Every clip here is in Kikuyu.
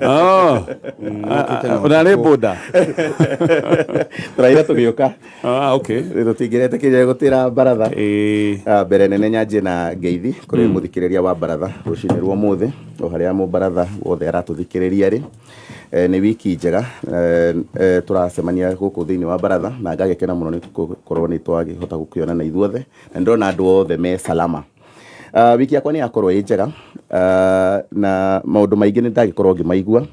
Oh. Ũrarĩ boda? Tũraira tũgĩũka. Ah, okay. Tũtingĩretĩkĩria gũtĩra baratha. Ah, mbere nene nyanjie na ngeithi kũrĩ mũthikĩrĩria wa baratha rũcinĩ rwa ũmũthĩ, o harĩa mũbaratha wothe aratũthikĩrĩria rĩ. Nĩ wiki njega, tũracemania gũkũ thĩinĩ wa baratha na ngagĩkena mũno nĩ gũkorwo nĩ twagĩhota gũkĩonana ithuothe na nĩndĩrona andũ othe me salama. Wiki yakwa nĩ yakorwo ĩ njega, na maũndũ maingĩ nĩ ndagĩkorwo ngĩmaigua,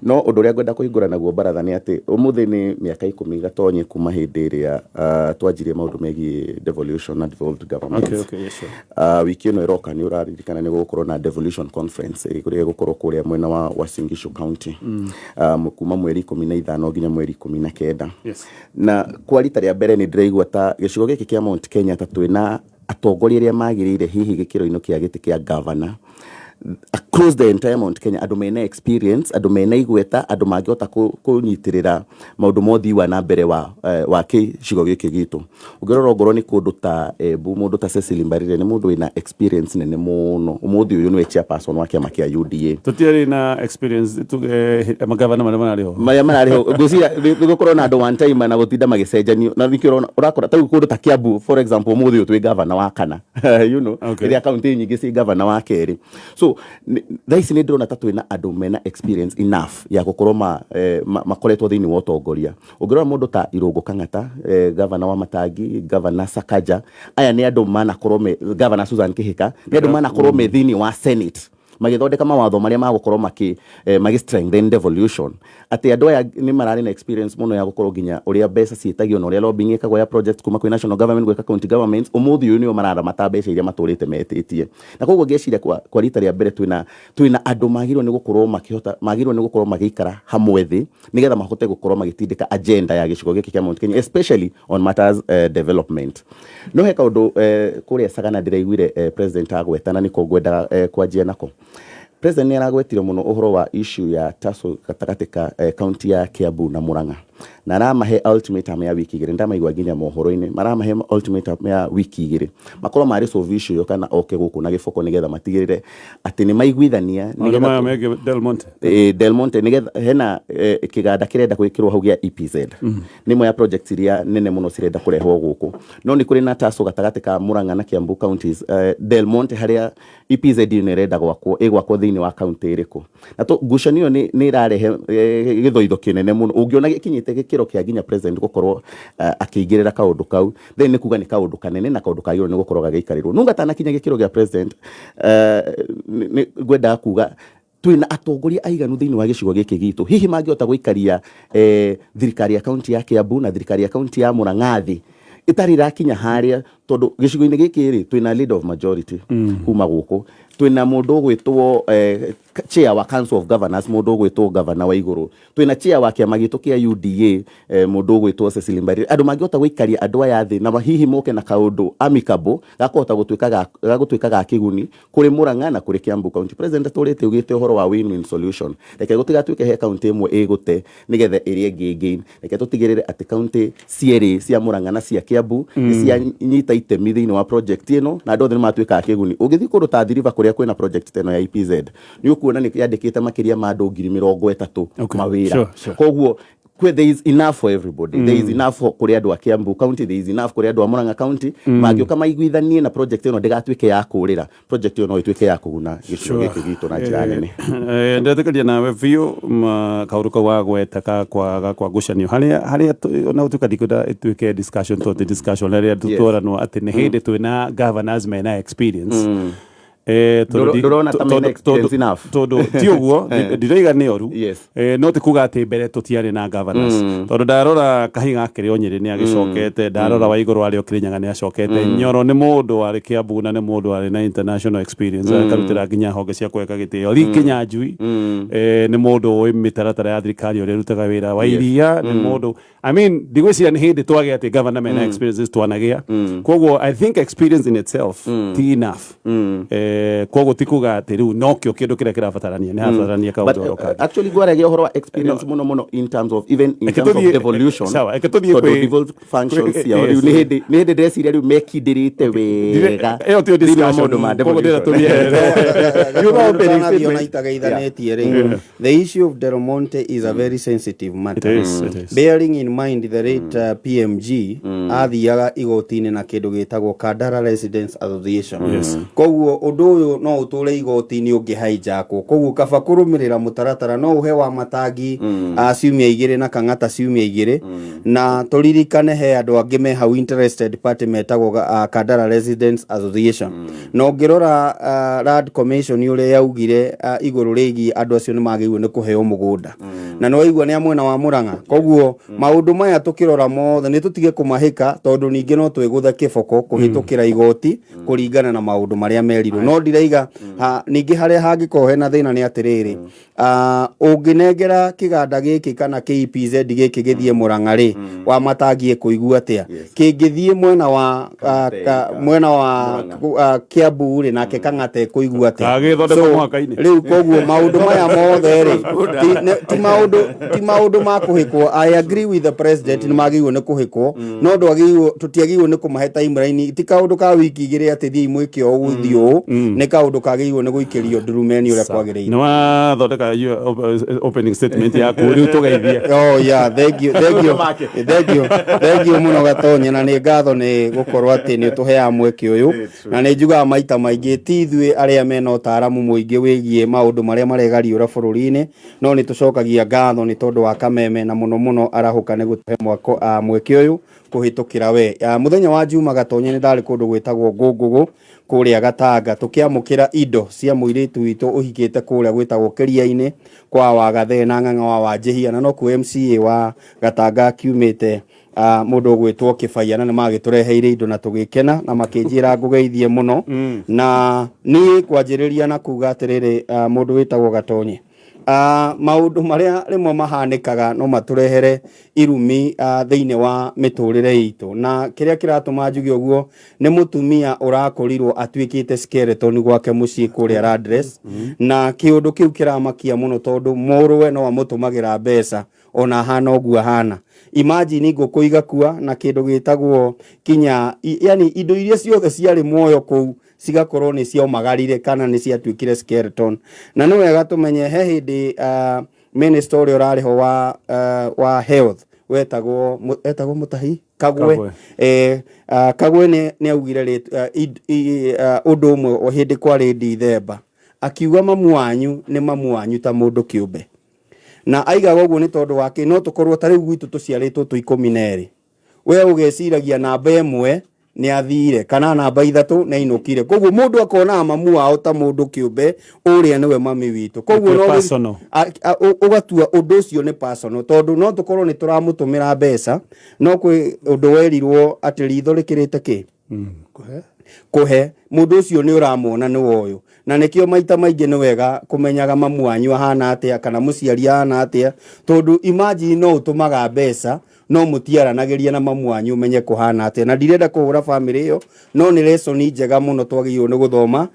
no ũndũ ũrĩa ngwenda kũhingũra naguo baratha nĩ atĩ ũmũthĩ nĩ mĩaka 10 gatonye kuma hĩndĩ ĩrĩa twanjirie maũndũ megiĩ devolution na devolved government. Okay, yes, sure. Wiki ĩno ĩroka nĩ ũraririkana nĩ gũgũkorwo na devolution conference ĩrĩa ĩgũkorwo kũrĩa mwena wa Uasin Gishu County, kuma mweri 15 nginya mweri 19. Na kwa rita rĩa mbere nĩ ndĩraigua ta gĩcigo gĩkĩ kĩa Mount Kenya ta twĩna atongoria arĩa magĩrĩire hihi gĩkĩro-inĩ kĩa gĩtĩ kĩa governor across the entire Mount Kenya, andũ mena experience, andũ mena igweta, andũ mangĩhota kũnyitĩrĩra maũndũ ma ũthii wa na mbere wa gĩcigo gĩkĩ gitũ. Ũngĩrora ongorwo nĩ kũndũ ta Embu, mũndũ ta Cecily Mbarire nĩ mũndũ wĩna experience nene mũno. Ũmũthĩ ũyũ nĩwe chairperson wa kĩama kĩa UDA. Tũtiarĩ na experience tuge magavana marĩa mararĩ ho. Marĩa mararĩ ho, ngwĩciria nĩ gũkorwo na andũ one time na gũtinda magĩcenjanio, na nĩkĩo ũrona ũrakora ta rĩu kũndũ ta Kiambu, for example, ũmũthĩ ũyũ twĩ gavana wa kana, rĩrĩa kaunti nyingĩ ciĩ gavana wa kerĩ. So thaa ici nĩ ndĩrona ta twĩna andũ mena experience enough ya gũkorwo makoretwo thĩinĩ wa ũtongoria. Ũngĩrora mũndũ ta Irũngũ Kang'ata, gavana wa Matangi, gavana Sakaja, aya nĩ andũ manakorwo me, gavana Susan Kihika, nĩ andũ manakorwo me thĩinĩ wa Senate magĩthondeka mawatho marĩa magũkorwo magĩ strengthen devolution, atĩ andũ aya nĩ mararĩ na experience mũno ya gũkorwo nginya ũrĩa mbeca ciĩtagio na ũrĩa lobbying ĩkagwo ya project kuma kwĩ national government gwĩka county governments. Ũmũthĩ ũyũ nĩo mararamata mbeca iria matũrĩte metĩtie, na koguo ngeciria kwa rita rĩa mbere twĩna andũ magĩrĩirwo nĩ gũkorwo makĩhota, magĩrĩirwo nĩ gũkorwo magĩikara hamwe thĩ nĩgetha mahote gũkorwo magĩtindĩka agenda ya gĩcigo gĩkĩ kĩa Mount Kenya, especially on matters development. No he kaũndũ kũrĩa Sagana ndĩraiguire president agweta, na nĩko ngwendaga kwanjia nako. President nĩ aragwetire mũno ũhoro wa issue ya tussle gatagatĩ ka county ya Kiambu na Murang'a, na aramahe ultimatum ya wiki 2. Ndamaigua nginya mohoro-inĩ maramahe ultimatum ya wiki 2 makorwo marĩ solve issue ĩyo kana oke gũkũ na gĩboko nĩgetha matigĩrĩre atĩ nĩ maiguithania. Maũndũ maya megiĩ Del Monte. Del Monte, nĩgetha hena kĩganda kĩrenda gwĩkĩrwo hau gĩa EPZ, nĩ ĩmwe ya projects iria nene mũno cirenda kũrehwo gũkũ, no nĩ kũrĩ na tussle gatagatĩ ka Murang'a na Kiambu counties. Del Monte harĩa EPZ ĩno ĩrenda gwakwo, ĩgwakwo thĩinĩ wa county ĩrĩkũ? Na ngucanio ĩyo nĩ ĩrarehe gĩthoitho kĩnene mũno. Ũngĩona gĩkinyĩte gĩkĩro kĩa nginya president gũkorwo akĩingĩrĩra kaũndũ kau, then nĩ kuga nĩ kaũndũ kanene na kaũndũ kagĩrĩirwo nĩ gũkorwo gagĩikarĩrwo. No gatanakinya gĩkĩro gĩa president, ngwendaga kuga twĩna atongoria aiganu thĩinĩ wa gĩcigo gĩkĩ gitũ hihi mangĩhota gũikaria thirikari ya kaunti ya Kiambu na thirikari ya kaunti ya Murang'a thĩ ĩtarĩ ĩrakinya harĩa, tondũ gĩcigo-inĩ gĩkĩ rĩ, twĩna leader of majority kuma gũkũ, twĩna mũndũ ũgwĩtwo chair wa Council of Governors, mũndũ ũgwĩtwo governor wa igũrũ, twĩna chair wa kĩama gitũ kĩa UDA, mũndũ ũgwĩtwo Cecily Mbarire. Andũ mangĩhota gũikaria andũ aya thĩ na hihi moke na kaũndũ amicable gakũhota gũtuĩka gagũtuĩka ga kĩguni kũrĩ Murang'a na kũrĩ Kiambu County. President atũrĩte augĩte ũhoro wa win-win solution. Reke gũtigatuĩke he county ĩmwe ĩgũte nĩgetha ĩrĩa ĩngĩ gain. Reke tũtigĩrĩre atĩ county cierĩ cia Murang'a na cia Kiambu nĩ cianyita itemi thĩinĩ wa project ĩno na andũ othe nĩ matuĩka a kĩguni. Ũngĩthiĩ kũndũ ta Athi River kũrĩa kwĩna project ta ĩno ya EPZ, nĩ ũkuona nĩ yandĩkĩte makĩria ma andũ 30,000 mawĩra. Koguo there is enough for everybody. There is enough for kũrĩ andũ a Kiambu County, there is enough kũrĩ andũ a Murang'a County mangĩũka maiguithanie na project ĩno ndĩgatuĩke ya kũrĩra. Project ĩyo no ĩtuĩke ya kũguna gĩcigo gĩkĩ gitũ na njĩra nene. Ndetĩkĩria nawe biũ kaũndũ kau wagweta ka kwaga kwa ngucanio harĩa ona gũtuĩka ndikwenda ĩtuĩke discussion, tondũ ti discussion, harĩa tũranwo atĩ nĩ hĩndĩ twĩna governors mena experience. Tondũ Ndũrona ta mena experience enough? Tondũ ti ũguo, ndiroiga nĩ oru. No ti kuga atĩ mbere tũtiarĩ na governors, tondũ ndarora Kahiga akĩrĩ o Nyĩrĩ nĩ agĩcokete, ndarora Waigũrũ arĩ o Kĩrĩnyaga nĩ acokete, Nyoro nĩ mũndũ warĩ Kiambu na nĩ mũndũ warĩ na international experience, akarutĩra nginya honge cia kweka gĩtĩo. Lee Kinyanjui nĩ mũndũ ũĩ mĩtaratara ya thirikari ũrĩa ĩrutaga wĩra. Wairia nĩ mũndũ, I mean, ndigwĩciria nĩ hĩndĩ twagĩa atĩ governor mena experiences twanagĩa. Koguo I think experience in itself ti enough. Koguo ti kuga atĩ rĩu nokĩo kĩndũ kĩrĩa kĩrabatarania, nĩ harabatarania But kaũndũ oro kangĩ. Actually ngwaragia ũhoro wa experience mũno mũno in terms of, even in Reke terms of devolution, sawa, reke tũthiĩ tondũ devolved functions ciao rĩu nĩ hĩndĩ ndĩreciria rĩu mekindĩrĩte wega Ĩyo tiyo thĩinĩ wa discussion, maũndũ ma koguo ndĩrenda devolution. tũmĩeherere. You know, opening Tũtanathiĩ ona statement. itageithanĩtie rĩ, the issue of Del Monte is a very sensitive matter. It is, it is. Bearing in mind the late PMG athiaga igoti-inĩ na kĩndũ gĩtagwo Kandara Residents Association. Koguo ũndũ ũyũ no ũtũre igoti-inĩ ũngĩhaijakwo, koguo kaba kũrũmĩrĩra mũtaratara no ũhe wa matangi ciumia 2 na Kang'ata ciumia 2, na tũririkane he andũ angĩ me hau interested party metagwo Kandara Residents Association. Na ũngĩrora Land Commission ũrĩa yaugire igũrũ rĩgiĩ andũ acio nĩ magĩrĩirwo nĩ kũheo mũgũnda, na nĩ waigua nĩ a mwena wa Murang'a. Koguo maũndũ maya tũkĩrora mothe nĩ tũtige kũmahĩka, tondũ ningĩ no twĩgũthe kĩboko kũhĩtũkĩra igoti kũringana na maũndũ marĩa merirwo. No ndiraiga ningĩ harĩa hangĩkorwo hena thĩna nĩ atĩrĩrĩ, ũngĩnengera kĩganda gĩkĩ kana KPZ gĩkĩ gĩthiĩ Murang'a rĩ, wa matangi ĩkũigua atĩa? Kĩngĩthiĩ mwena wa mwena wa Kiambu rĩ, nake Kang'ata ĩkũigua atĩa? Gagĩthondekwo mũhaka-inĩ. Rĩu koguo maũndũ maya mothe rĩ, ti maũndũ ma kũhĩkwo. I agree with the president, nĩ magĩrĩirwo nĩ kũhĩkwo, no ndwagĩrĩirwo, tũtiagĩrĩirwo nĩ kũmahe timeline. Ti kaũndũ ka wiki 2 atĩ thiĩi mwĩke ũũ, thiĩ ũũ. Nĩ kaũndũ kagĩrĩirwo nĩ gũikĩrio ndurumeni ũrĩa kwagĩrĩire. Nĩ wathondeka your opening statement yaku, rĩu tũgeithie. Oh yeah, thank you, thank you, thank you, thank you mũno Gatonye, na nĩ ngatho nĩ gũkorwo atĩ nĩ ũtũheaga mweke ũyũ, na nĩ njugaga maita maingĩ ti ithuĩ arĩa mena ũtaaramu mũingĩ wĩgiĩ maũndũ marĩa maregariũra bũrũri-inĩ, no nĩ tũcokagia ngatho nĩ tondũ wa kameme na mũno mũno arahũka nĩ gũtũhe mweke ũyũ kũhĩtũkĩra we. Mũthenya wa Juma Gatonye nĩ ndarĩ kũndũ gwĩtagwo Ngũngũgũ kũrĩa Gatanga, tũkĩamũkĩra indo cia mũirĩtu witũ ũhikĩte kũrĩa gwĩtagwo Kĩria-inĩ kwa Wagathee na Ng'ang'a wa Wanjĩhia, na nokuo MCA wa Gatanga kiumĩte, mũndũ ũgwĩtwo Kĩbaia, na nĩ magĩtũreheire indo na tũgĩkena na makĩnjĩra ngũgeithie mũno. Na niĩ kwanjĩrĩria na kuga atĩrĩrĩ, mũndũ wĩtagwo Gatonye, maũndũ marĩa rĩmwe mahanĩkaga no matũrehere irumi thĩinĩ wa mĩtũrĩre itũ, na kĩrĩa kĩratũma njuge ũguo nĩ mũtumia ũrakorirwo atuĩkĩte skeleton gwake mũciĩ kũrĩa Landres, na kĩũndũ kĩu kĩramakia mũno tondũ mũrũwe no amũtũmagĩra mbeca ona ahana ũguo ahana. Imagine ngũkũ igakua na kĩndũ gĩtagwo kinya, yani indo iria ciothe ciarĩ muoyo kũu cigakorwo nĩ ciomagarire kana nĩ ciatuĩkire skeleton. Na nĩ wega tũmenye he hĩndĩ minister ũrĩa ũrarĩ ho wa health wetagwo etagwo Mutahi Kagwe. Kagwe. Kagwe nĩ augire ũndũ ũmwe o hĩndĩ kwarĩ Dithemba, akiuga mamu wanyu nĩ mamu wanyu ta mũndũ kĩũmbe, na aigaga ũguo nĩ tondũ wake no tũkorwo ta rĩu gwitũ tũciarĩtwo tũ 12, we ũgeciragia namba 1 nĩ athire kana namba 3 nĩ ainũkire, koguo mũndũ akonaga mamu wao ta mũndũ kĩũmbe ũrĩa nĩwe mami witũ, koguo Nĩ no personal. Ũgatua ũndũ ũcio nĩ personal, tondũ no tũkorwo nĩ tũramũtũmĩra mbeca, no kwĩ ũndũ werirwo atĩ ritho rĩkĩrĩte kĩ kũhe mũndũ ũcio nĩ ũramuona nĩ woyũ. Na nĩkĩo maita maingĩ nĩ wega kũmenyaga mamu wanyu ahana atĩa kana mũciari ahana atĩa, tondũ imagine no ũtũmaga mbeca no mũtiaranagĩria na mamu wanyu ũmenye kũhana atĩa. Na ndirenda kũhũra bamĩrĩ ĩyo, no nĩ lesson njega mũno twagĩrĩirwo nĩ gũthoma,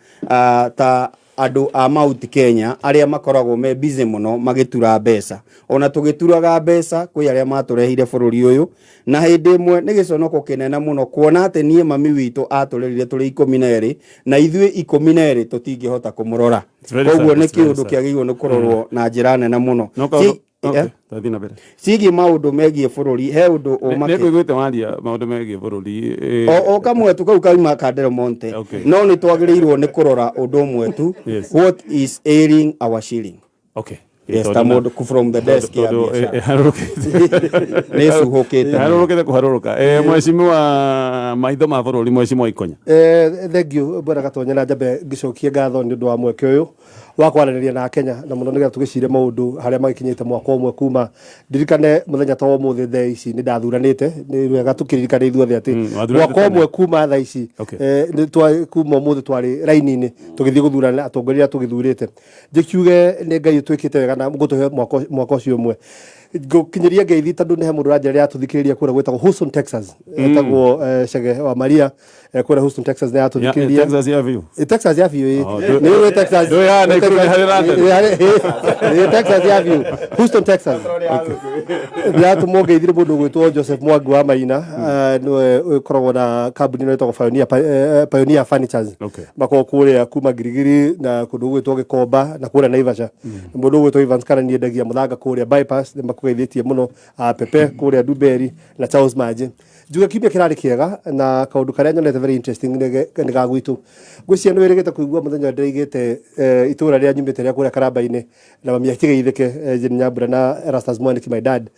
ta andũ a Mount Kenya arĩa makoragwo me busy mũno magĩtura mbeca. Ona tũgĩturaga mbeca kwĩ arĩa matũrehire bũrũri ũyũ, na hĩndĩ ĩmwe nĩ gĩconoko kĩnene mũno kuona atĩ niĩ mami witũ atũrerire tũrĩ 12 na ithuĩ 12 tũtingĩhota kũmũrora. It's very Koguo sad, nĩ it's very kĩũndũ sad. kĩagĩrĩirwo nĩ kũrorwo na njĩra nene mũno. No kaũndũ, okay, tathiĩ na mbere. Ciĩgiĩ maũndũ megiĩ bũrũri, he ũndũ Nĩ ũmakĩte. ngũiguĩte waria maũndũ megiĩ bũrũri. O kamwe tu kau kauma ka Del Monte. No nĩ twagĩrĩirwo nĩ kũrora ũndũ ũmwe tu. What is ailing our shilling? Yes, ta mũndũ from the desk ya Tondũ, biacara. ĩharũrũkĩte. Nĩ ĩcuhũkĩte. Ĩharũrũkĩte kũharũrũka. Mheshimiwa maitho ma bũrũri, Mheshimiwa Ikonya. Thank you bwana Gatonye, na njambe ngĩcokie ngatho nĩ ũndũ wa mweke ũyũ wa kwaranĩria na Kenya, na mũno nĩgetha tũgĩcire maũndũ harĩa magĩkinyĩte mwaka ũmwe kuma ndirikane mũthenya ta ũmũthĩ thaa ici nĩ ndathuranĩte. Nĩ wega tũkĩririkane ithuothe atĩ Wathuranĩte mwaka tene. ũmwe kuma thaa ici, nĩ kuma ũmũthĩ twarĩ raini-inĩ tũgĩthiĩ gũthurana atongoria arĩa tũgĩthurĩte. Njĩkiuge nĩ Ngai ũtwĩkĩte wega na gũtũhe mwaka ũcio ũmwe. Ngũkinyĩria ngeithi tondũ nĩ he mũndũ ũranjĩra atũthikĩrĩria kũrĩa gwĩtagwo Houston, Texas. Etagwo Chege wa Maria, kũrĩa Houston, Texas nĩ atũthikĩrĩria. Texas ya biũ. Texas ya biũ, ĩ. Nĩ ũĩ Texas. Ndũĩ haha Nakuru nĩ harĩ London? Ĩ, Texas ya biũ, Houston, Texas. Ndĩratũmwo ngeithi nĩ mũndũ ũgwĩtwo Joseph Mwangi wa Maina, nĩwe ũkoragwo na kambuni ĩno ĩtagwo Pioneer Furnitures. Makoragwo kũrĩa kuma Girigiri na kũndũ gũgwĩtwo Gĩkomba na kũrĩa Naivasha. Mũndũ ũgwĩtwo Evans Karani endagia mũthanga kũrĩa Bypass, nĩ makũgeithĩtie mũno. Pepe kũrĩa Dumberi na Charles Manji. Njuge kiumia kĩrarĩ kĩega na kaũndũ karĩa nyonete very interesting nĩ ga gwitũ. Ngwĩciria nĩ wĩrĩgĩte kũigua mũthenya ũrĩa ndĩraigĩte itũra rĩrĩa nyumĩte rĩa kũrĩa Karamba-inĩ na mami akĩgeithĩke, Jane Nyambura na Erastus Mwaniki, my dad,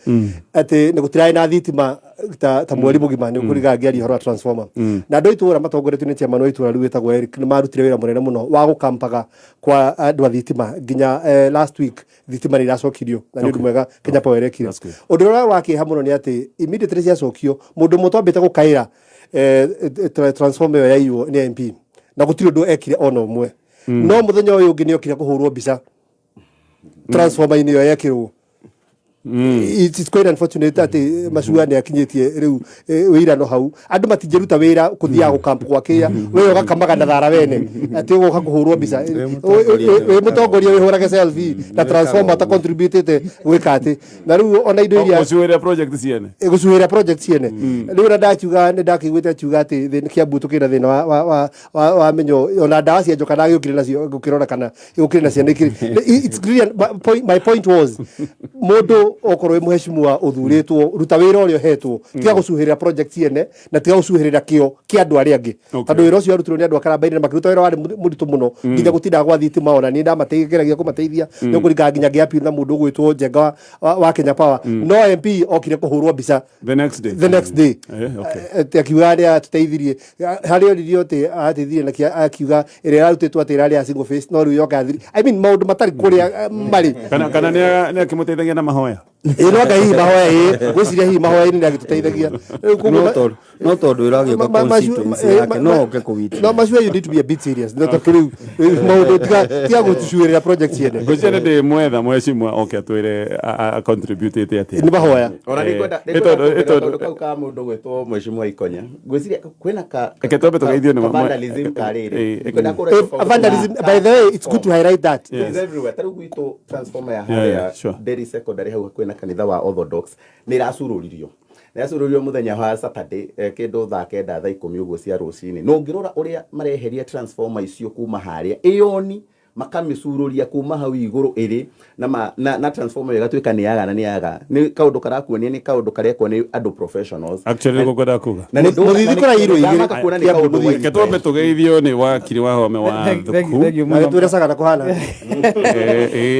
atĩ nĩ gũtirarĩ na thitima ta mweri mũgima, nĩ ũkũriga ngĩaria ũhoro wa transformer. Na andũ a itũra matongoretio nĩ chairman wa itũra rĩu wĩtagwo Eric nĩ marutire wĩra mũnene mũno wa gũkampaga kwa andũ a thitima nginya last week thitima nĩ iracokirio, na nĩ ũndũ mwega Kenya Power ĩrekire. That's good. Ũndũ ũrĩa wa kĩeha mũno nĩ atĩ immediately ciacokio, mũndũ ũmwe twambĩte gũkaĩra transformer ĩyo yaiywo nĩ MP, na gũtirĩ ũndũ ekire ona ũmwe. No mũthenya ũyũ ũngĩ nĩ okire kũhũrwo mbica transformer-inĩ ĩyo yekĩrwo. It's quite unfortunate atĩ Macua nĩ akinyĩtie rĩu wĩirano hau, andũ matingĩruta wĩra kũthiaga gũkamp gwa kĩa we ũgakamaga na thara wene atĩ ũgoka kũhũrwo mbica wĩ mũtongoria, wĩhũrage selfie na transformer ta contributĩte gwĩka atĩ na rĩu ona indo iria Gũcuĩra project ciene. Gũcuĩra project ciene. Rĩu ona ndakiuga nĩ ndakĩiguĩte akiuga atĩ Kĩambu tũkĩrĩ na thĩna wa menyo, ona ndawa cia njoka ndagĩũkire nacio gũkĩrora kana gũkĩrĩ na ciana ikĩrĩ. It's really, my point was, mũndũ okorwo wĩ mũheshimiwa ũthurĩtwo, ruta wĩra ũrĩa ũhetwo, tiga gũcuhĩrĩra project ciene na tiga gũcuhĩrĩra kĩo kĩa andũ arĩa angĩ, tondũ wĩra ũcio warutirwo nĩ andũ a Karambainĩ na makĩruta wĩra warĩ mũritũ mũno nginya gũtindaga gwa thitima. Ona niĩ ndamateithia kũmateithia nĩ kũringaga nginya ngĩ na mũndũ ũgwĩtwo Njenga wa Kenya Power, no MP okire kũhũrwo mbica The next day. The next day. Okay. Atĩ akiuga nĩ atũteithirie harĩa oririo atĩ ateithirie na akiuga ĩrĩa ĩrarutĩtwo atĩ ĩrarĩ ya single face, no rĩu yoka ya three. I mean, maũndũ matarĩ kũrĩa marĩ. Kana nĩ akĩmũteithagia na mahoya. Ĩ, no anga hihi mahoya, ĩ, ngwĩciria hihi mahoya-inĩ nĩ agĩtũteithagia. Rĩu koguo No tondũ ĩragĩũka constituency yake no oke kũwitness. No Macua, you need to be a bit serious, no tondũ rĩu maũndũ tiga gũtucuĩrĩra project ciene. Ngwĩciria nĩ ndĩ mwetha mheshimiwa oke atwĩre contributĩte atĩa. Nĩ mahoya. Ona nĩ ngwenda Nĩ tondũ- nĩ tondũ kau ka mũndũ gwĩtwo mheshimiwa Ikonya, ngwĩciria kwĩna ka Reke twambe tũgeithio nĩ ka vandalism ka rĩrĩ. Ngwenda kũrora kaũndũ Vandalism, by the way, it's good to highlight that. It is everywhere. Ta rĩu gwitũ transformer ya harĩa Nderi Secondary hau hakuhĩ na kanitha wa Orthodox nĩ ĩracurũririo. Nĩ ĩracurũririo mũthenya wa Saturday, kĩndũ thaa 9, thaa 10 ũguo cia rũcinĩ. Na ũngĩrora ũrĩa mareheria transformer icio kuma harĩa ĩyoni, makamĩcurũria kuma hau igũrũ ĩrĩ na transformer ĩyo ĩgatuĩka nĩ yaga na nĩ yaga, nĩ kaũndũ karakuonia nĩ kaũndũ karekwo nĩ andũ professionals. Actually, nĩguo ngwendaga kuga. Na nĩ Mũthithi kũrairwo igĩrĩ. ndamaka kuona nĩ Kĩambu kaũndũ mũthithi. Reke twambe tũgeithio nĩ wakiri wa Home wa Thank Thuku. you Na mũno. gĩtwĩre Sagana kũhana.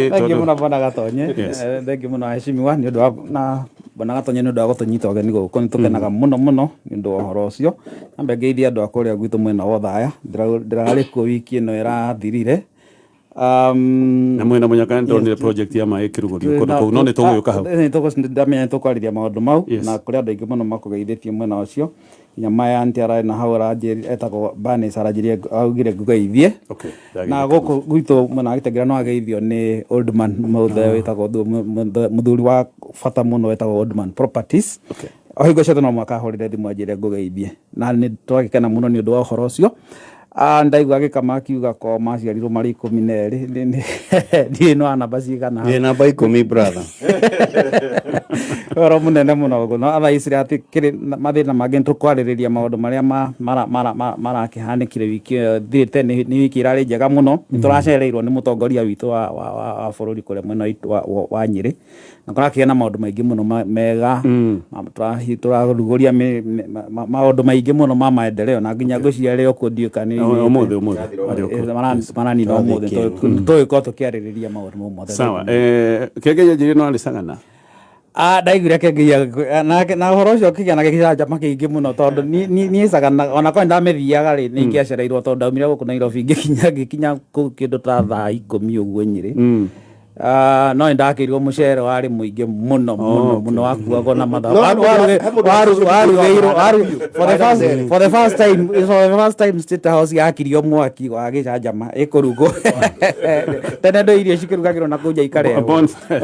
Thank you mũno, bwana Gatonye. Yes. Thank you mũno aheshimiwa nĩ ũndũ wa na bwana Gatonye nĩ ũndũ wa gũtũnyita ũgeni gũkũ, nĩ tũkenaga mũno mũno nĩ ũndũ wa ũhoro ũcio. Nyambe ngeithie andũ a kũrĩa gwitũ mwena wa Othaya. Ndĩrarĩ kuo wiki ĩno ĩrathirire. Na mwena mũnyaka nĩ ndonire project ya maĩ ĩkĩrugũrio kũndũ kũu, no nĩ tũgũgĩũka hau. Ndamenya nĩ tũkwarĩria maũndũ mau. Na kũrĩ andũ aingĩ mũno makũgeithĩtie mwena ũcio, nginya maya auntie ararĩ na hau aranjĩrire, etagwo Bernice, aranjĩrire augire ngũgeithie. Na gũkũ gwitũ mwena wa Gĩtengera no ageithio nĩ old man mũthe wĩtagwo mũthuri wa bata mũno wĩtagwo Old Man Properties. O hingo ciothe no mũhaka ahũrĩre thimũ anjĩre ngũgeithie, na nĩ twagĩkena mũno nĩ ũndũ wa ũhoro ũcio. Ndaigua gĩkama akiuga ko maciarirwo marĩ 12. Ndiũĩ no namba cigana hau. Ndĩ namba 10, brother. Ũhoro mũnene mũno ũguo. No thaa ici hatikĩrĩ mathĩna mangĩ, nĩ tũkwarĩrĩria maũndũ marĩa marakĩhanĩkire wiki ĩyo ĩthirĩte. Nĩ wiki ĩrarĩ njega mũno, nĩ tũracereirwo nĩ mũtongoria witũ wa bũrũri kũrĩa mwena witũ wa Nyĩrĩ, na kũrakĩgĩa na maũndũ maingĩ mũno mega. Tũrarugũria maũndũ maingĩ mũno ma maendeleo, na nginya ngwĩciria arĩ o kuo, ndiũĩ kana nĩ Ũmũthĩ arĩ o kuo. Maranina ũmũthĩ, tũgĩkorwo tũkĩarĩrĩria maũndũ mau mothe. Sawa, kĩengei anjĩrire no arĩ Sagana. Ah, ndaiguire kĩengei na ũhoro ũcio ũkĩgĩa na gĩcanjama kĩingĩ mũno, tondũ niĩ Sagana ona korwo ndamĩthiaga rĩ, nĩ ingĩacereirwo, tondũ ndaumire gũkũ Nairobi ngĩkinya kũu kĩndũ ta thaa 10 ũguo Nyĩrĩ. Ah, no nĩndakĩirwo mũcere warĩ mũingĩ mũno mũno mũno wakuagwo na mathaa No, he mũndũ- he mũndũ warugĩirwo wacucũrĩtio for the first mũcere. for the first time for the first time State House yakirio mwaki wa gĩcanjama ĩkũrugwo. Tene ndo irio cikĩrugagĩrwo na kũu nja ikarehwo. Bonfire.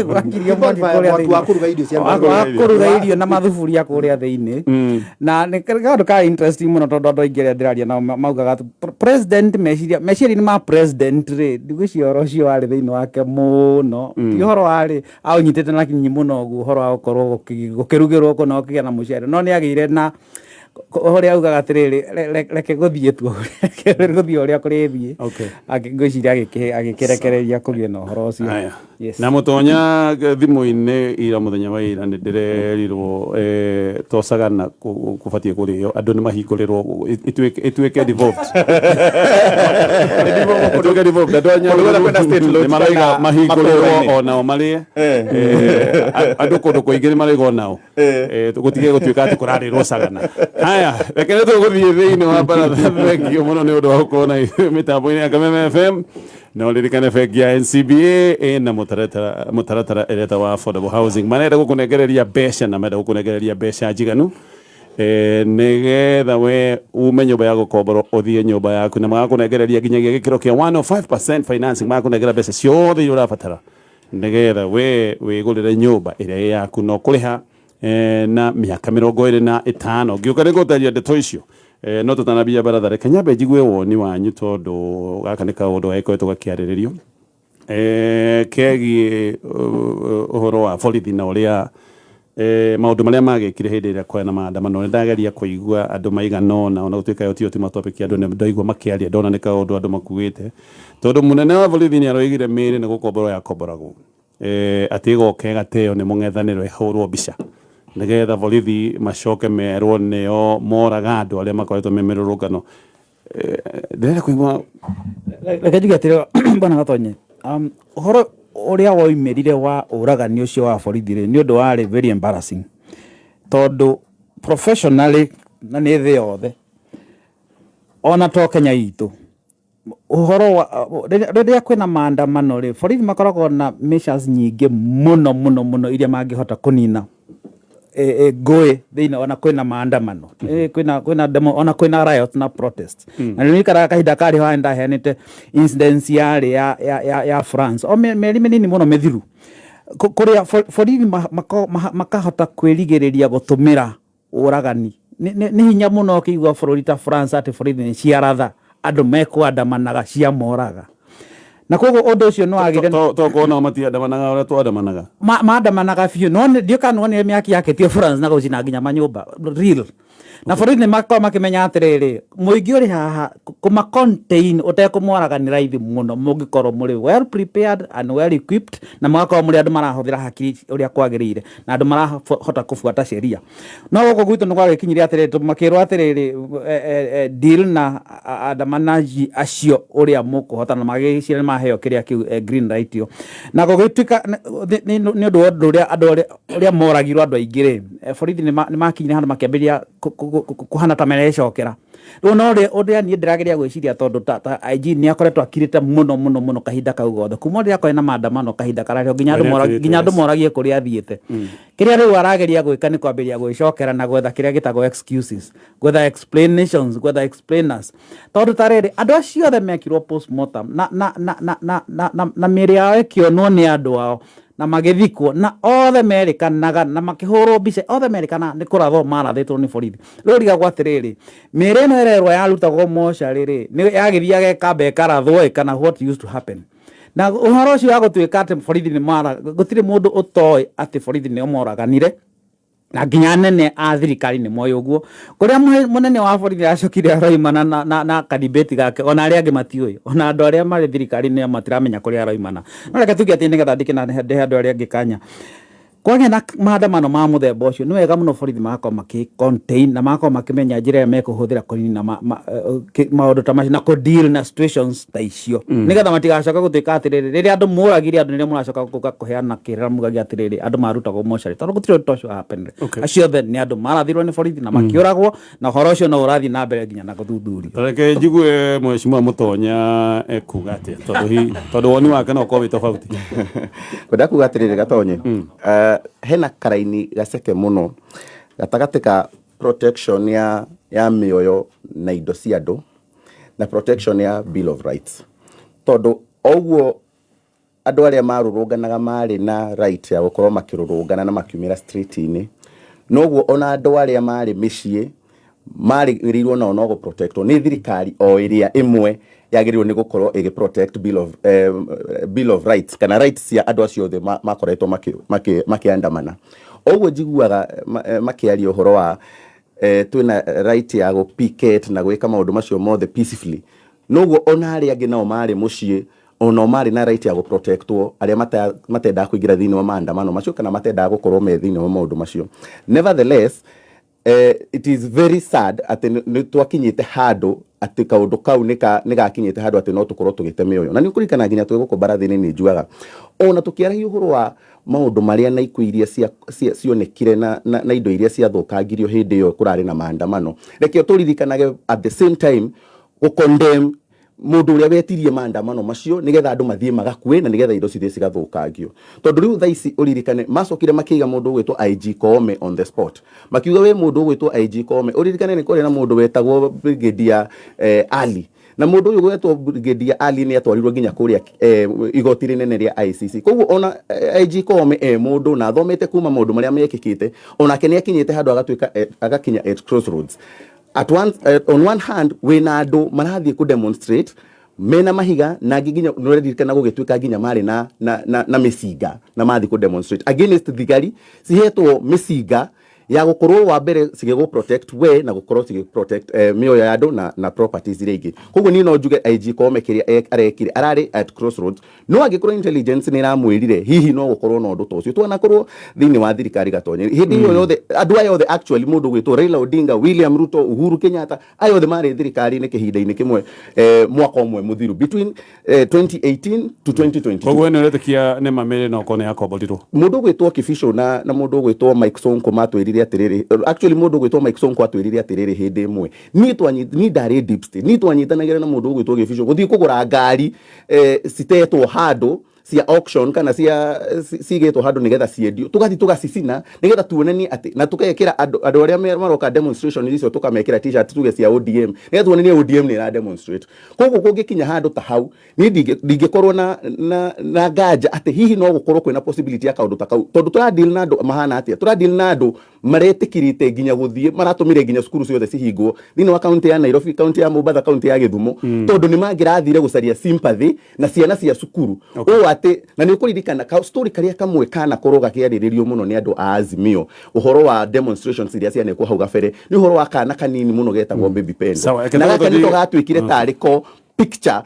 Gwakirio mwaki Bonfire, kũrĩa mwaki wa thĩinĩ. kũruga irio cia Wa kũruga irio na mathuburia kũrĩa thĩinĩ. Na nĩ kaũndũ ka interesting mũno tondũ andũ aingĩ arĩa ndĩraria nao maugaga atĩ president meciria meciria-inĩ ma president rĩ, ndigwĩciria ũhoro ũcio warĩ thĩinĩ wake mũno. Ti ũhoro warĩ aũnyitĩte na kinyi mũno ũguo ũhoro wa gũkorwo gũkĩrugĩrwo kũna gũkĩgĩa na mũcere. No nĩ agĩire na ũrĩa augaga atĩrĩrĩ, reke gũthiĩ tu, reke gũthiĩ ũrĩa kũrĩthiĩ. Ngwĩciria agĩkĩrekereria kũgĩe na ũhoro ũcio. Aya. Yes. Na mũtonya thimũ-inĩ ira mũthenya wa ira nĩ ndĩrerirwo to Sagana kũbatiĩ kũrĩo, andũ nĩ mahingũrĩrwo ĩtuĩke devolved. Ĩtuĩke devolved. Andũ a Kũndũ kũrĩa kwĩna state Nyahururu lodge nĩ marauga kana mahingũrĩrwo matũũra-inĩ. onao marĩe. Andũ kũndũ kũingĩ nĩ marauga onao. Gũtige gũtuĩka atĩ kũrarĩrwo Sagana. Haya, reke nĩ tũgũthiĩ thĩinĩ wa baratha. Thengiũ mũno nĩ ũndũ wa gũkorwo na ithuĩ mĩtambo-inĩ ya Kameme FM. Na ũririkane bengi ya NCBA ĩna mũtaratara ĩreta wa affordable housing. Marenda gũkũnengereria mbeca na marenda gũkũnengereria mbeca njiganu, nĩgetha we ume nyũmba ya gũkomborwo ũthiĩ nyũmba yaku, na magakũnengereria nginyagia gĩkĩro kĩa 105% financing. Magakũnengera mbeca ciothe iria ũrabatara nĩgetha we wĩgũrĩre nyũmba ĩrĩa ĩ yaku na ũkũrĩha na mĩaka 25. Ngĩũka nĩ ngũtaria ndeto icio. No tũtanambia baratha, reke nyambe njigue woni wanyu tondũ gaka nĩ kaũndũ gagĩkoretwo gakĩarĩrĩrio kegiĩ ũhoro wa borithi na ũrĩa maũndũ marĩa magĩkire hĩndĩ ĩrĩa kwĩna maandamano. Nĩ ndageria kũigua andũ maigana ũna, ona gũtuĩka ĩyo tiyo ti topic, andũ nĩ ndaigua makĩaria, ndona nĩ kaũndũ andũ makuĩte, tondũ mũnene wa borithi nĩ aroigire mĩĩrĩ nĩ gũkomborwo yakomboragwo, atĩ ĩgoka ĩgateo nĩ mũng'ethanĩro ĩhũrwo mbica nĩgetha borithi macoke merwo nĩo moraga andũ arĩa makoretwo me mĩrũrũngano. Ndĩrenda kũigua. Reke njuge atĩrĩ, bwana Gatonye, ũhoro ũrĩa woimĩrire wa ũragani ũcio wa borithi rĩ, nĩ ũndũ warĩ very embarrassing, tondũ professionally na nĩ thĩ yothe, ona to Kenya itũ, ũhoro wa rĩrĩa kwĩna maandamano rĩ, borithi makoragwo na measures nyingĩ mũno mũno mũno iria mangĩhota kũnina ngũĩ thĩinĩ, ona kwĩna maandamano, kwĩna demo, ona kwĩna riot na protest. Na nĩ ikaraga kahinda karĩ ho ndaheanĩte incidents yarĩ ya France o mĩeri mĩnini mũno mĩthiru, kũrĩa borithi makahota kwĩrigĩrĩria gũtũmĩra ũragani. Nĩ hinya mũno ũkĩigua bũrũri ta France atĩ borithi nĩ ciaratha andũ mekwandamanaga ciamoraga, na koguo ũndũ ũcio nĩ wagĩrĩire. Tokorwo nao matiandamanaga ũrĩa twandamanaga. Maandamanaga biũ, no ndiũ kana wonire mĩaki yakĩtio France na gũcina nginya manyũmba real, na borithi nĩ makoragwo makĩmenya atĩrĩrĩ, mũingĩ ũrĩ haha kũma contain ũtekũmoraga nĩ raithi mũno mũngĩkorwo mũrĩ well prepared and well equipped, na mũgakorwo mũrĩ andũ marahũthĩra hakiri ũrĩa kwagĩrĩire na andũ marahota kũbuata sheria. No gũkũ gwitũ nĩ gwagĩkinyire atĩrĩrĩ, makĩrwo atĩrĩrĩ, deal na andamanaji acio ũrĩa mũkũhota, na magĩciria nĩ maheo kĩrĩa kĩu green light ĩyo, na gũgĩtuĩka nĩ ũndũ wa ũndũ ũrĩa andũ ũrĩa moragirwo andũ aingĩ rĩ, borithi nĩ makinyire handũ makĩambĩrĩria kũhana ta marecokera. Rĩu no ũrĩa niĩ ndĩrageria gwĩciria, tondũ ta IG nĩ akoretwo akirĩte mũno mũno mũno kahinda kau gothe kuma rĩrĩa kwarĩ na maandamano, kahinda kararĩ nginya andũ moragie kũrĩa athiĩte. Kĩrĩa rĩu arageria gwĩka nĩ kwambĩrĩria gwĩcokera na gwetha kĩrĩa gĩtagwo excuses, gwetha explanations, gwetha explainers, tondũ ta rĩrĩ andũ acio othe mekirwo postmortem na mĩĩrĩ yao ĩkĩonwo nĩ andũ ao na magĩthikwo, na othe merĩkanaga na makĩhũrwo mbica, othe merĩkanaga nĩ kũrathwo marathĩtwo nĩ borithi. Rĩu rigagwo atĩrĩrĩ, mĩĩrĩ ĩno ĩrerwo yarutagwo mocarĩ rĩ, nĩ yagĩthiaga ĩkamba ĩkarathwo ĩ, kana what used to happen? Na ũhoro ũcio wa gũtuĩka atĩ borithi nĩ mara, gũtirĩ mũndũ ũtoĩ atĩ borithi nĩo moraganire, na nginya anene a thirikari nĩ moĩ ũguo. Kũrĩa mũnene wa borithi acokire aroimana na kadibeti gake, ona arĩa angĩ matiũĩ, ona andũ arĩa marĩ thirikari-inĩ matiramenya kũrĩa aroimana. No reke tuge atĩ nĩgetha ndikĩna ndehe andũ arĩa angĩ kanya. Kwagĩa na maandamano ma mũthemba ũcio, nĩ wega mũno borithi magakorwo makĩ contain na magakorwo makĩmenya njĩra ĩrĩa mekũhũthĩra kũnina maũndũ ta macio na kũ deal na situations ta icio, nĩgetha matigacoke gũtuĩka atĩrĩrĩ, rĩrĩa andũ moragire andũ, nĩrĩo mũracoka gũka kũheana kĩrĩra mugagia atĩrĩrĩ, andũ marutagwo mocarĩ, tondũ gũtirĩ ũndũ ta ũcio happened. Acio othe nĩ andũ marathirwo nĩ borithi na makĩũragwo, na ũhoro ũcio no ũrathiĩ na mbere nginya na gũthuthurio. Reke njigue Mheshimiwa Mutonya ekuga atia, tondu hi tondu woni wake no ũkorwo wĩ tofauti. Kwenda kuga atĩrĩrĩ, Gatonye, hena karaini gaceke mũno gatagatĩ ka protection ya mĩoyo na indo cia andũ na protection ya Bill of Rights, tondũ oguo andũ arĩa marũrũnganaga marĩ na right ya gũkorwo makĩrũrũngana na makiumĩra street-inĩ, noguo ona andũ arĩa marĩ mĩciĩ marĩgĩrĩirwo nao no gũprotectwo nĩ thirikari o ĩrĩa ĩmwe yagĩrĩirwo nĩ gũkorwo ĩgĩ protect Bill of Rights kana rights cia andũ acio othe makoretwo makĩandamana. Ũguo njiguaga makĩaria ũhoro wa twĩna right ya gũ picket na gwĩka maũndũ macio mothe peacefully, noguo ona arĩa angĩ nao marĩ mũciĩ onao marĩ na right ya gũprotectwo, arĩa matendaga kũingĩra thĩinĩ wa maandamano macio kana matendaga gũkorwo me thĩinĩ wa maũndũ macio. Nevertheless, it is very sad atĩ nĩ twakinyĩte handũ atĩ kaũndũ kau nĩ gakinyĩte handũ atĩ no tũkorwo tũgĩte mĩoyo. Na nĩ ũkũririkana nginya twĩ gũkũ mbarathi-inĩ nĩ njugaga ona tũkĩaragia ũhoro wa maũndũ marĩa na ikuũ iria cionekire na indo iria ciathũkangirio hĩndĩ ĩyo kũrarĩ na maandamano, reke tũririkanage at the same time gũ condemn mũndũ ũrĩa wetirie maandamano macio nĩgetha andũ mathiĩ magakue na nĩgetha indo cithiĩ cigathũkangio. Tondũ rĩu thaa ici ũririkane macokire makĩiga mũndũ ũgwĩtwo IG Koome on the spot, makiuga we mũndũ ũgwĩtwo IG Koome, ũririkane nĩ kũrĩ na mũndũ wetagwo Brigadier Ali, na mũndũ ũyũ gwetwo Brigadier Ali nĩ atwarirwo nginya kũrĩa igoti rĩnene rĩa ICC. Koguo ona IG Koome e mũndũ na athomete kuma maũndũ marĩa mekĩkĩte, onake nĩ akinyĩte handũ agatuĩka agakinya at crossroads. On one hand, wĩna andũ marathiĩ kũ demonstrate mena mahiga na angĩ nginya nĩũraririkana gũgĩtuĩka nginya marĩ na mĩcinga na mathiĩ kũ demonstrate against thigari cihetwo mĩcinga ya gũkorwo wa mbere cigĩgũ protect we na gũkorwo cigĩ protect mĩoyo ya andũ na properties iria ingĩ. Koguo niĩ no njuge IG Koome kĩrĩa arekire ararĩ at crossroads, no angĩkorwo intelligence nĩ ĩramwĩrire hihi no gũkorwo na ũndũ ta ũcio, twanakorwo thĩinĩ wa thirikari, Gatonye, hĩndĩ ĩyo yothe andũ aya othe, actually mũndũ ũgwĩtwo Raila Odinga, William Ruto, Uhuru Kenyatta, aya othe marĩ thirikari-inĩ kĩhinda-inĩ kĩmwe, mwaka ũmwe mũthiru between 2018 to 2022. Koguo nĩ ũretĩkia nĩ mamĩrĩ no korwo nĩ yakomborirwo? Mũndũ ũgwĩtwo Kibicho na mũndũ ũgwĩtwo Mike Sonko matwĩrire atĩrĩrĩ, actually mũndũ ũgwĩtwo Mike Sonko atwĩrire atĩrĩrĩ hĩndĩ ĩmwe, niĩ ndarĩ deep state, niĩ twanyitanagĩra na mũndũ ũgwĩtwo Kibicho gũthiĩ kũgũra ngari citetwo handũ cia auction kana cia cigĩtwo handũ nĩgetha ciendio, tũgathiĩ tũgacicina nĩgetha tuonanie atĩ na tũgekĩra andũ arĩa maroka demonstration icio, tũkamekĩra T-shirt tuge cia ODM nĩgetha tuonanie ODM nĩ ĩra demonstrate. Koguo kũngĩkinya handũ ta hau, niĩ ndingĩkorwo na nganja atĩ hihi no gũkorwo kwĩna possibility ya kaũndũ ta kau, tondũ tũra deal na andũ mahana atĩa? Tũra deal na andũ maretĩkĩrĩte nginya gũthiĩ maratũmire nginya cukuru ciothe cihingwo thĩinĩ wa kaunti ya Nairobi, kaunti ya Mombasa, kaunti ya Gĩthumo, tondũ nĩ mangĩrathire gũcaria sympathy na ciana cia cukuru ũũ atĩ. Na nĩ ũkũririkana ka story karĩa kamwe kanakorwo gakĩarĩrĩrio mũno nĩ andũ a Azimio ũhoro wa demonstrations iria cianekwo hau gabere nĩ ũhoro wa kana kanini mũno getagwo Baby Pendo. Sawa, reke Na gaka tũthiĩ- nĩko gatuĩkire tarĩ ko picture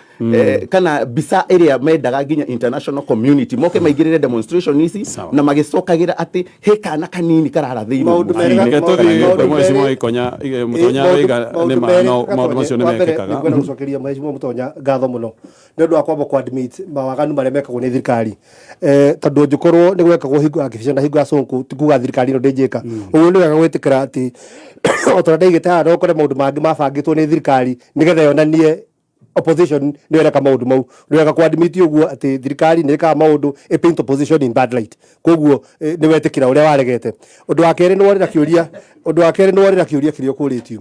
kana mbica ĩrĩa mendaga nginya international community moke maingĩrĩre demonstration ici Sawa. na magĩcokagĩra atĩ he kana kanini kararathĩirwo Maũndũ mũciĩ-inĩ. merĩ Reke tũthiĩ maũndũ kwĩ Mheshimiwa merĩ- Ikonya Mũtonya oiga nĩ ma no maũndũ macio nĩ mekĩkaga. Nĩngwenda gũcokeria Mheshimiwa Mũtonya ngatho mũno nĩ ũndũ wa kwamba ku admit mawaganu marĩa mekagwo nĩ thirikari, tondũ ũngĩkorwo nĩ gwekagwo hingo ya Kĩbica na hingo ya Sonko, ti kuga thirikari ĩno ndĩnjĩka ũguo. Nĩ wega gwĩtĩkĩra atĩ o ta ũrĩa ndaigĩte haha, no ũkore maũndũ mangĩ mabangĩtwo nĩ thirikari nĩgetha yonanie opposition nĩ ĩreka maũndũ mau. Nĩ wega ku admit ũguo atĩ thirikari nĩ ĩkaga maũndũ ĩ paint opposition in bad light. Koguo nĩ wetĩkĩra ũrĩa waregete. Ũndũ wa kerĩ nĩ worĩra kĩũria, ũndũ wa kerĩ nĩ worĩra kĩũria kĩrĩa ũkũrĩtio.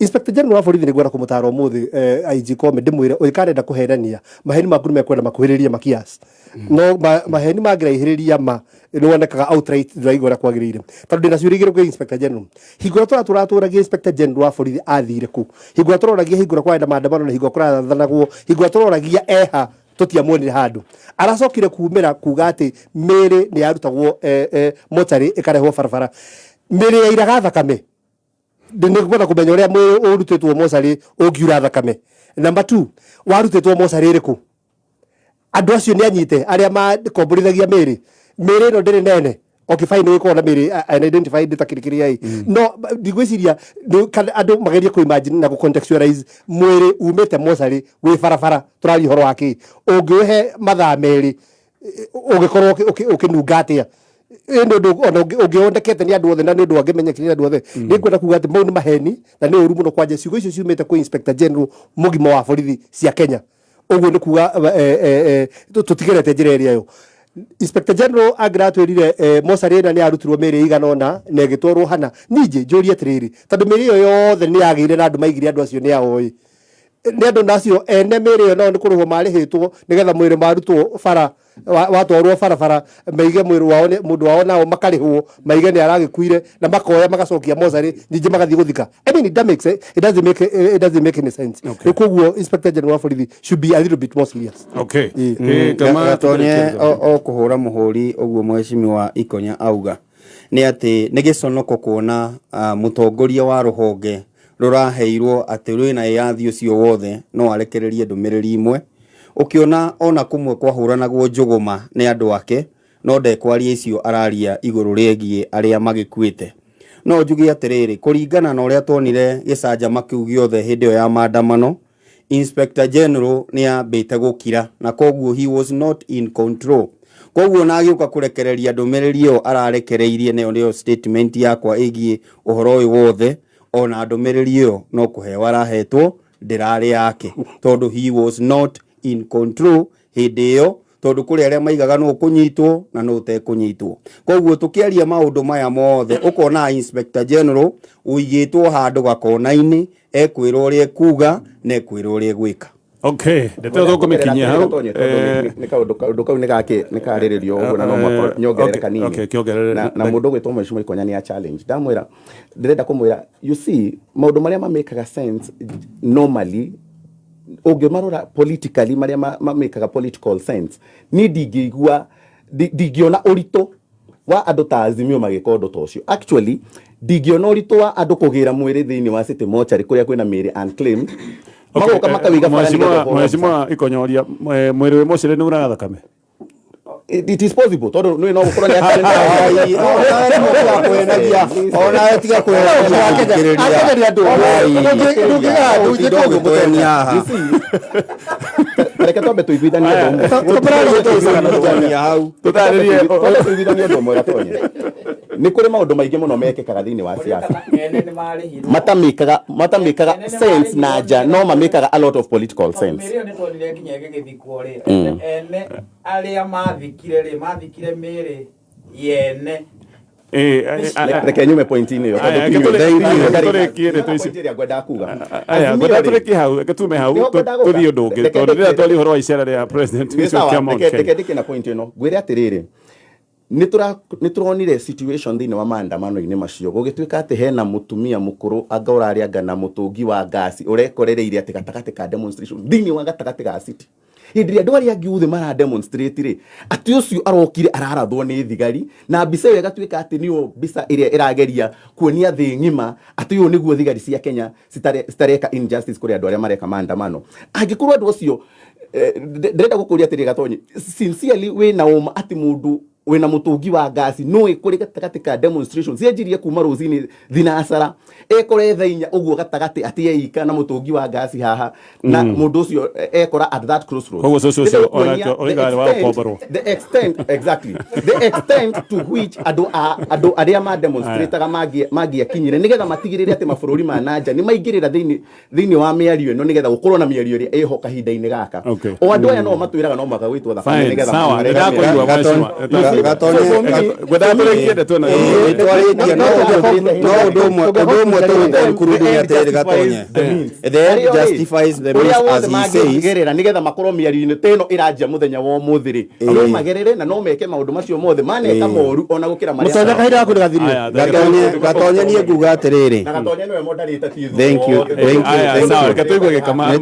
Inspector General wa borithi, nĩngwenda kũmũtara ũmũthĩ IG Koome, ndĩmwĩre ũngĩkarenda kũhenania, maheni maku nĩ mekwenda makuhĩrĩrie makias, no maheni mangĩraihĩrĩria ma nĩ wonekaga outright ndũraigua ũrĩa kwagĩrĩire, tondũ ndĩna ciũria igĩrĩ kwĩ Inspector General. Hingo ĩrĩa tũratũragia Inspector General wa borithi athire kũ? Hingo ĩrĩa tũroragia, hingo ĩrĩa kwarĩ na maandamano na hingo ĩrĩa kũrathanagwo, hingo ĩrĩa tũroragia eha, tũtiamuonire handũ. Aracokire kumĩra kuga atĩ mĩrĩ nĩ yarutagwo mocarĩ ĩkarehwo barabara, mĩrĩ yairaga thakame. Nĩ kwenda kũmenya ũrĩa mwĩrĩ ũrutĩtwo mocarĩ ũngiura thakame. Number 2, warutĩtwo mocarĩ ĩrĩkũ? Andũ acio nĩ anyite arĩa makomborithagia mĩrĩ. Mĩrĩ ĩno ndĩrĩ nene. Okay, fine, nĩ gũkorwo na mĩĩrĩ unidentified ta kĩrĩ kĩrĩa ĩ, no ndigwĩciria kana andũ magerie kũ imagine na gũ contextualize mwĩrĩ umĩte mocarĩ wĩ barabara. Tũraria ũhoro wa kĩ? Ũngĩũhe mathaa 2 ũgĩkorwo ũkĩnunga atĩa? Ĩ nĩ ũndũ ona ũngĩonekete nĩ andũ othe na nĩ ũndũ angĩmenyekire nĩ andũ othe. Nĩ ngwenda kuga atĩ mau nĩ maheni na nĩ ũru mũno, kwanja ciugo icio ciumĩte kwĩ Inspector General mũgima wa borithi cia Kenya. Ũguo nĩ kuga tũtigerete njĩra ĩrĩa yo Inspector General angĩratwĩrire mocarĩ ĩna nĩ yarutirwo mĩĩrĩ ĩigana ũna na ĩgĩtwarwo hana. Ningĩ njũrie atĩrĩrĩ, tondũ mĩĩrĩ ĩyo yothe nĩ yagĩire na andũ maigire andũ acio nĩ aoĩ nĩ andũ, nacio ene mĩĩrĩ ĩyo nao nĩ kũrĩhwo marĩhĩtwo nĩgetha mwĩrĩ marutwo bara watwarwo barabara maige mwĩrĩ wao mũndũ wao, nao makarĩhwo maige nĩ aragĩkuire na makoya magacokia mocarĩ, ningĩ magathiĩ gũthika. I mean, it doesn't make sense. It doesn't make any sense. Okay. Koguo Inspector General wa borithi should be a little bit more serious. Okay. Gatonye, o kũhũra mũhũri ũguo mheshimiwa Ikonya auga nĩ atĩ nĩ gĩconoko kuona mũtongoria wa rũhonge rũraheirwo atĩ rwĩna wĩyathi ũcio wothe no arekererie ndũmĩrĩri imwe, ũkĩona ona kũmwe kwahũranagwo njũgũma nĩ andũ ake, no ndekwaria icio araria igũrũ rĩgiĩ arĩa magĩkuĩte. No njuge atĩrĩrĩ, kũringana na ũrĩa tuonire gĩcanjama kĩu gĩothe hĩndĩ ĩyo ya maandamano, Inspector General nĩ ambĩte gũkira na koguo he was not in control. Koguo na agĩũka kũrekereria ndũmĩrĩri ĩyo ararekereirie, nayo nĩyo statement yakwa ĩgiĩ ũhoro ũyũ wothe. Ona ndũmĩrĩri ĩyo no kũheo arahetwo, ndĩrarĩ yake, tondũ he was not in control hĩndĩ ĩyo, tondũ kũrĩ arĩa maigaga nũ ũkũnyitwo na nũ ũtekũnyitwo. Koguo tũkĩaria maũndũ maya mothe, ũkona Inspector General ũigĩtwo handũ gakona-inĩ, ekwĩrwo ũrĩa ekuga na ekwĩrwo ũrĩa egwĩka. Okay, ndeto ĩyo tũkũmĩkinyia hau. Nĩ kaũndũ kau nĩ gakĩ nĩ karĩrĩrio ũguo na no mũhaka nyongerere kanini. Okay, kĩongerere. Na mũndũ ũgwĩtwo Mheshimiwa Ikonya nĩ a challenge ndamwĩra, ndĩrenda kũmwĩra, you see, maũndũ marĩa mamĩkaga sense normally ũngĩmarora politically, marĩa mamĩkaga political sense, niĩ ndingĩigua ndingĩona ũritũ wa andũ ta Azimio magĩka ũndũ ta ũcio. Actually, ndingĩona ũritũ wa andũ kũgĩra mwĩrĩ thĩinĩ wa city mortuary kũrĩa kwĩna mĩĩrĩ unclaimed, magoka makawĩiga bara nĩgetha ũhoro. Mheshimiwa Ikonyoria, mwĩrĩ wĩ mocarĩ nĩ uraga thakame? It is possible, tondũ nĩ no gũkorwo nĩ Ai, onawe nĩ mũtiga kwenagia, onawe tiga kwenagia mũthikĩrĩria. Akenya nĩ andũ. Ndũngĩga ũgĩtwenia haha. Reke twambe tũiguithanie ũndũ ũmwe. Tũtirania hau. Tũtarĩrie. Twambe tũiguithanie ũndũ ũmwe, Gatonye. Nĩ kũrĩ maũndũ maingĩ mũno mekĩkaga thĩinĩ wa siasa Ene nĩ marĩhirwo. Matamĩkaga sense na nja, no mamĩkaga a lot of political sense. Mĩĩrĩ ĩyo nĩ tuonire nginya ĩgĩgĩthikwo rĩ, ene arĩa mathikire rĩ, mathikire mĩĩrĩ yene. Reke nyume point-inĩ ĩyo, Aya, tondũ reke ndarĩ- tũrĩkie ndeto ici. Point ĩrĩa ngwendaga kuga. Aya, Azimio ngwenda rĩ, tũrĩkie hau, reke tume hau Nĩho ngwendaga gũka. tũthiĩ ũndũ ũngĩ, Reke tondũ rĩrĩa ndĩkie. twaria ũhoro wa icera rĩa president Nĩ gĩcigo sawa, kĩa Mount reke Kenya. reke ndĩkie na point ĩno, ngwĩre atĩrĩrĩ, nĩ tũronire situation thĩinĩ wa maandamano-inĩ macio, gũgĩtuĩka atĩ hena mũtumia mũkũrũ anga ũrarĩ anga na mũtũngi wa ngasi ũrekorereire atĩ gatagatĩ ka demonstration, thĩinĩ wa gatagatĩ ga city, hĩndĩ ĩrĩa andũ arĩa angĩ othe mara demonstrate rĩ, atĩ ũcio arokire ararathwo nĩ thigari, na mbica ĩyo ĩgatuĩka atĩ nĩyo mbica ĩrĩa ĩrageria kuonia thĩ ng'ima atĩ ũyũ nĩguo thigari cia Kenya citareka injustice kũrĩ andũ arĩa mareka maandamano. Angĩkorwo andũ acio ndĩrenda gũkũria atĩrĩ, Gatonyi, sincerely, wĩna ũma atĩ mũndũ wĩna mũtũngi wa ngasi no ĩkũrĩ gatagatĩ ka demonstration cianjirie kuma rũcinĩ thinacara, ekore thaa 4 ũguo gatagatĩ atĩ eika na mũtũngi wa ngasi haha, na mũndũ ũcio ekora at that crossroads? Koguo cũcũ ũcio Ndĩrenda kuonia onake the oiga arĩ wa gũkomborwo. The extent, exactly, the extent to which andũ arĩa ma demonstrataga mangĩakinyire nĩgetha matigĩrĩre atĩ mabũrũri ma nanja nĩ maingĩrĩra thĩinĩ wa mĩario ĩno, nĩgetha gũkorwo na mĩario ĩrĩa ĩho kahinda-inĩ gaka. O andũ aya no matwĩraga no mũhaka gwĩtwo thakame Fine, nĩgetha sawa, marega nĩndakũigua, mĩario. mheshimiwa. Gatonye. Ngwendaga tũrĩkie ndeto ĩno. Nĩtwarĩtie, no ũndũ ũmwe tũgũconclude nĩ atĩrĩrĩ, Gatonye, the end justifies the means, Ũrĩa as wothe he says. mangĩgerera nĩgetha makorwo mĩario-inĩ ta ĩno ĩranjia mũthenya wa ũmũthĩ rĩ, no magerere na no meke maũndũ macio mothe maneka moru ona gũkĩra marĩa. Mũtonye, kahinda gaku nĩ gathirire. Aya, Gatonye, Gatonye, niĩ nguga atĩrĩrĩ, Na Gatonye nĩwe moderator, ti ithuĩ Thank you, othe. thank you, Aya, thank sawa, you. reke tũigue gĩkama.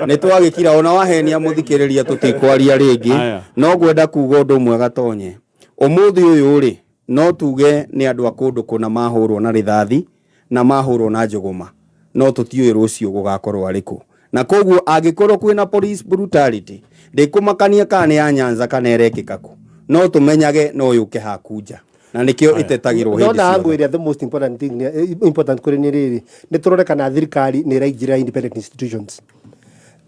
Nĩ twagĩkira ona wahenia mũthikĩrĩria, tũtikwaria rĩngĩ. Aya. No ngwenda kuga ũndũ ũmwe, Gatonye. Ũmũthĩ ũyũ rĩ, no tuge nĩ andũ a kũndũ kũna mahũrwo na rithathi na mahũrwo na njũgũma, no tũtiũĩ rũciũ gũgakorwo arĩkũ, na koguo angĩkorwo kwĩna police brutality, ndĩkũmakania kana nĩ ya Nyanza kana ĩrekĩka kũ. No tũmenyage no yũke haku nja, na nĩkĩo ĩtetagĩrwo hĩndĩ Ndona ciothe. Ngwĩre, the most important thing important kũrĩ nĩ rĩrĩ, nĩ tũrore kana thirikari nĩ ĩraingĩrĩra independent institutions,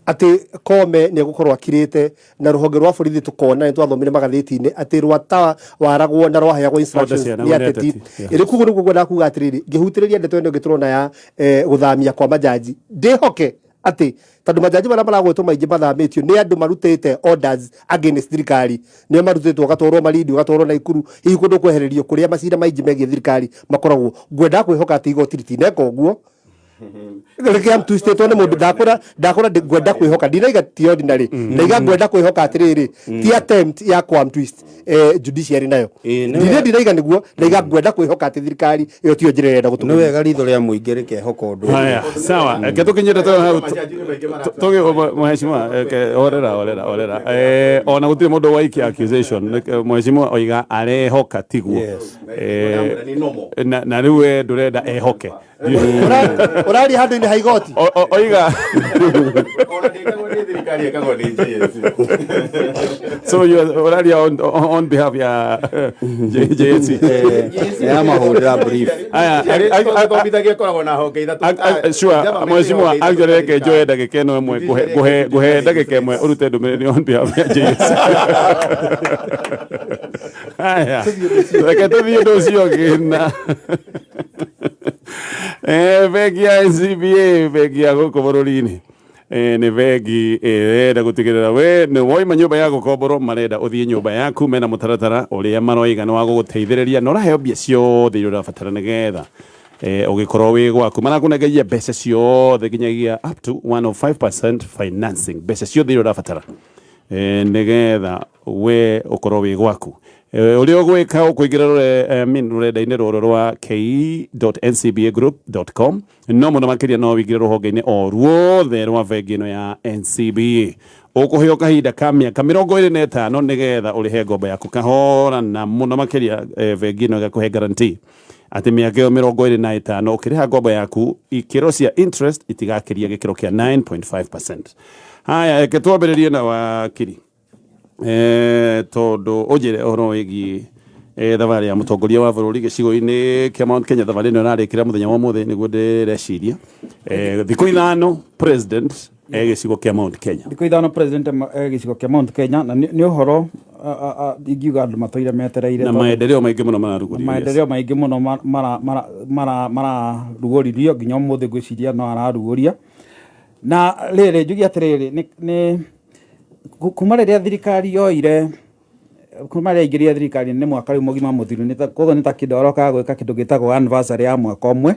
atĩ Kome nĩ egũkorwo akirĩte na rũhonge rwa borithi. Tũkona nĩ twathomire magathĩti-inĩ atĩ rwata waragwo na rwaheagwo instructions cianagwo nĩ nĩ ateti. ateti, yeah. Ĩrĩ koguo nĩguo ngwendaga kuga atĩrĩrĩ, ngĩhutĩrĩria ndeto ĩno ĩngĩ tũrona ya gũthamia kwa majaji, ndĩhoke atĩ tondũ majaji marĩa maragwetwo maingĩ mathamĩtio nĩ andũ marutĩte orders against thirikari, nĩo marutĩtwo, ũgatwarwo Malindi, ũgatwarwo Naikuru, hihi kũndũ kwehererio kũrĩa macira maingĩ megiĩ thirikari makoragwo. Ngwendaga kwĩhoka atĩ igoti rĩtineka ũguo rĩkĩa twistĩtwo nĩ mũndũ. Ndakũra ngwenda kwĩhoka, ndinaiga ti ordinary, ndaiga ngwenda kwĩhoka atĩrĩrĩ, ti attempt ya kwam twist judiciary nayo. Ĩĩ, nĩ Ndinaiga nĩguo, ndaiga ngwenda kwĩhoka atĩ thirikari ĩyo tiyo njĩra ĩrenda Nĩ gũtũmĩra. Wega ritho rĩa mũingĩ rĩkehoka ũndũ ũcio. Haya, sawa, reke tũkinyĩte tũ hau tũgĩ mheshimiwa, reke orera orera orera, ona gũtirĩ mũndũ waikia accusation. Mheshimiwa oiga arehoka tiguo. Yes. Na rĩu we ndũrenda ehoke. Ũraria handũ-inĩ ha igoti. Oiga Ona ndĩkagwo nĩ thirikari, ĩkagwo nĩ JSC. So you are ũraria on behalf ya JSC? Nĩamahũrĩra brief. Aya, Tũthomithagia ĩkoragwo na honge ithatũ. Sure, mheshimiwa, actually reke njoe ndagĩka ĩno ĩmwe, ngũhe ndagĩka ĩmwe ũrute ndũmĩrĩri on behalf ya JSC. Haya, reke tũthiĩ ũndũ ũcio ũngĩ na bengi ya NCBA, bengi ya gũkũ bũrũri-inĩ. Nĩ bengi ĩrenda gũtigĩrĩra we nĩ woima nyũmba ya gũkomborwo, marenda ũthiĩ nyũmba yaku. Mena mũtaratara ũrĩa maroiga nĩ wa gũgũteithĩrĩria na ũraheo mbia ciothe iria ũrabatara nĩgetha ũgĩkorwo wĩ gwaku. Marakũnengeria mbeca ciothe nginyagia up to 105% financing, mbeca ciothe iria ũrabatara nĩgetha we ũkorwo wĩ gwaku. Ũrĩa ũgwĩka, ũkũingĩra I mean, rũrenda-inĩ rũrũ rwa ke.ncbagroup.com. No mũno makĩria no wĩingĩre rũhonge-inĩ o ruothe rwa bengi ĩno ya NCBA. Ũkũheo kahinda ka mĩaka 25 nĩgetha ũrĩhe ngombo yaku kahora, na mũno makĩria bengi ĩno ĩgakũhe guarantee atĩ mĩaka ĩyo 25 ũkĩrĩha ngombo yaku, ikĩro cia interest itigakĩria gĩkĩro kĩa 9.5%. Haya, reke twambĩrĩrie na wakiri, tondũ ũnjĩre ũhoro wĩgiĩ thabarĩ ya mũtongoria wa bũrũri gĩcigo-inĩ kĩa Mount Kenya. Thabarĩ ĩno ĩrarĩkĩra mũthenya wa ũmũthĩ nĩguo ndĩreciria. Thikũ 5 president gĩcigo kĩa Mount Kenya. Thikũ 5 president gĩcigo kĩa Mount Kenya, na nĩ ũhoro ingiuga andũ matũire metereire. Na maendeleo maingĩ mũno mararugũrio. Maendeleo maingĩ mũno mararugũririo nginya ũmũthĩ, ngwĩciria no ararugũria. Na rĩrĩ, njuge atĩrĩrĩ, nĩ kuma rĩrĩa thirikari yoire, kuma rĩrĩa aingĩrire thirikari, nĩ mwaka rĩu mũgima mũthiru. Koguo nĩ ta kĩndũ arokaga gwĩka kĩndũ gĩtagwo anniversary ya mwaka ũmwe.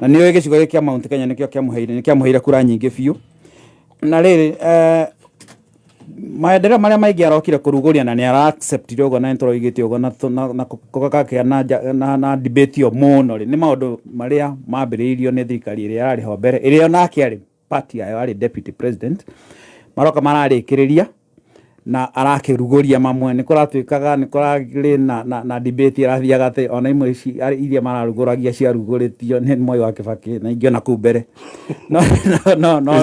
Na nĩ ũĩ gĩcigo gĩkĩ kĩa Mount Kenya nĩkĩo kĩamũheire, nĩ kĩamũheire kura nyingĩ biũ. Na rĩrĩ, maendeleo marĩa maingĩ arokire kũrugũria na nĩ ara acceptire ũguo, na nĩ tũroigĩte ũguo na gũkagĩa na debate ĩyo mũno rĩ, nĩ maũndũ marĩa mambĩrĩirio nĩ thirikari ĩrĩa yarĩ ho mbere, ĩrĩa onake arĩ party yayo, arĩ deputy president. Maroka mararĩkĩrĩria na arakĩrugũria mamwe. Nĩ kũratuĩkaga nĩ kũrarĩ na debate ĩrathiaga atĩ ona imwe ici iria mararugũragia ciarugũrĩtio nĩ Mwai wa Kĩbakĩ na ingĩ ona kũu mbere. No.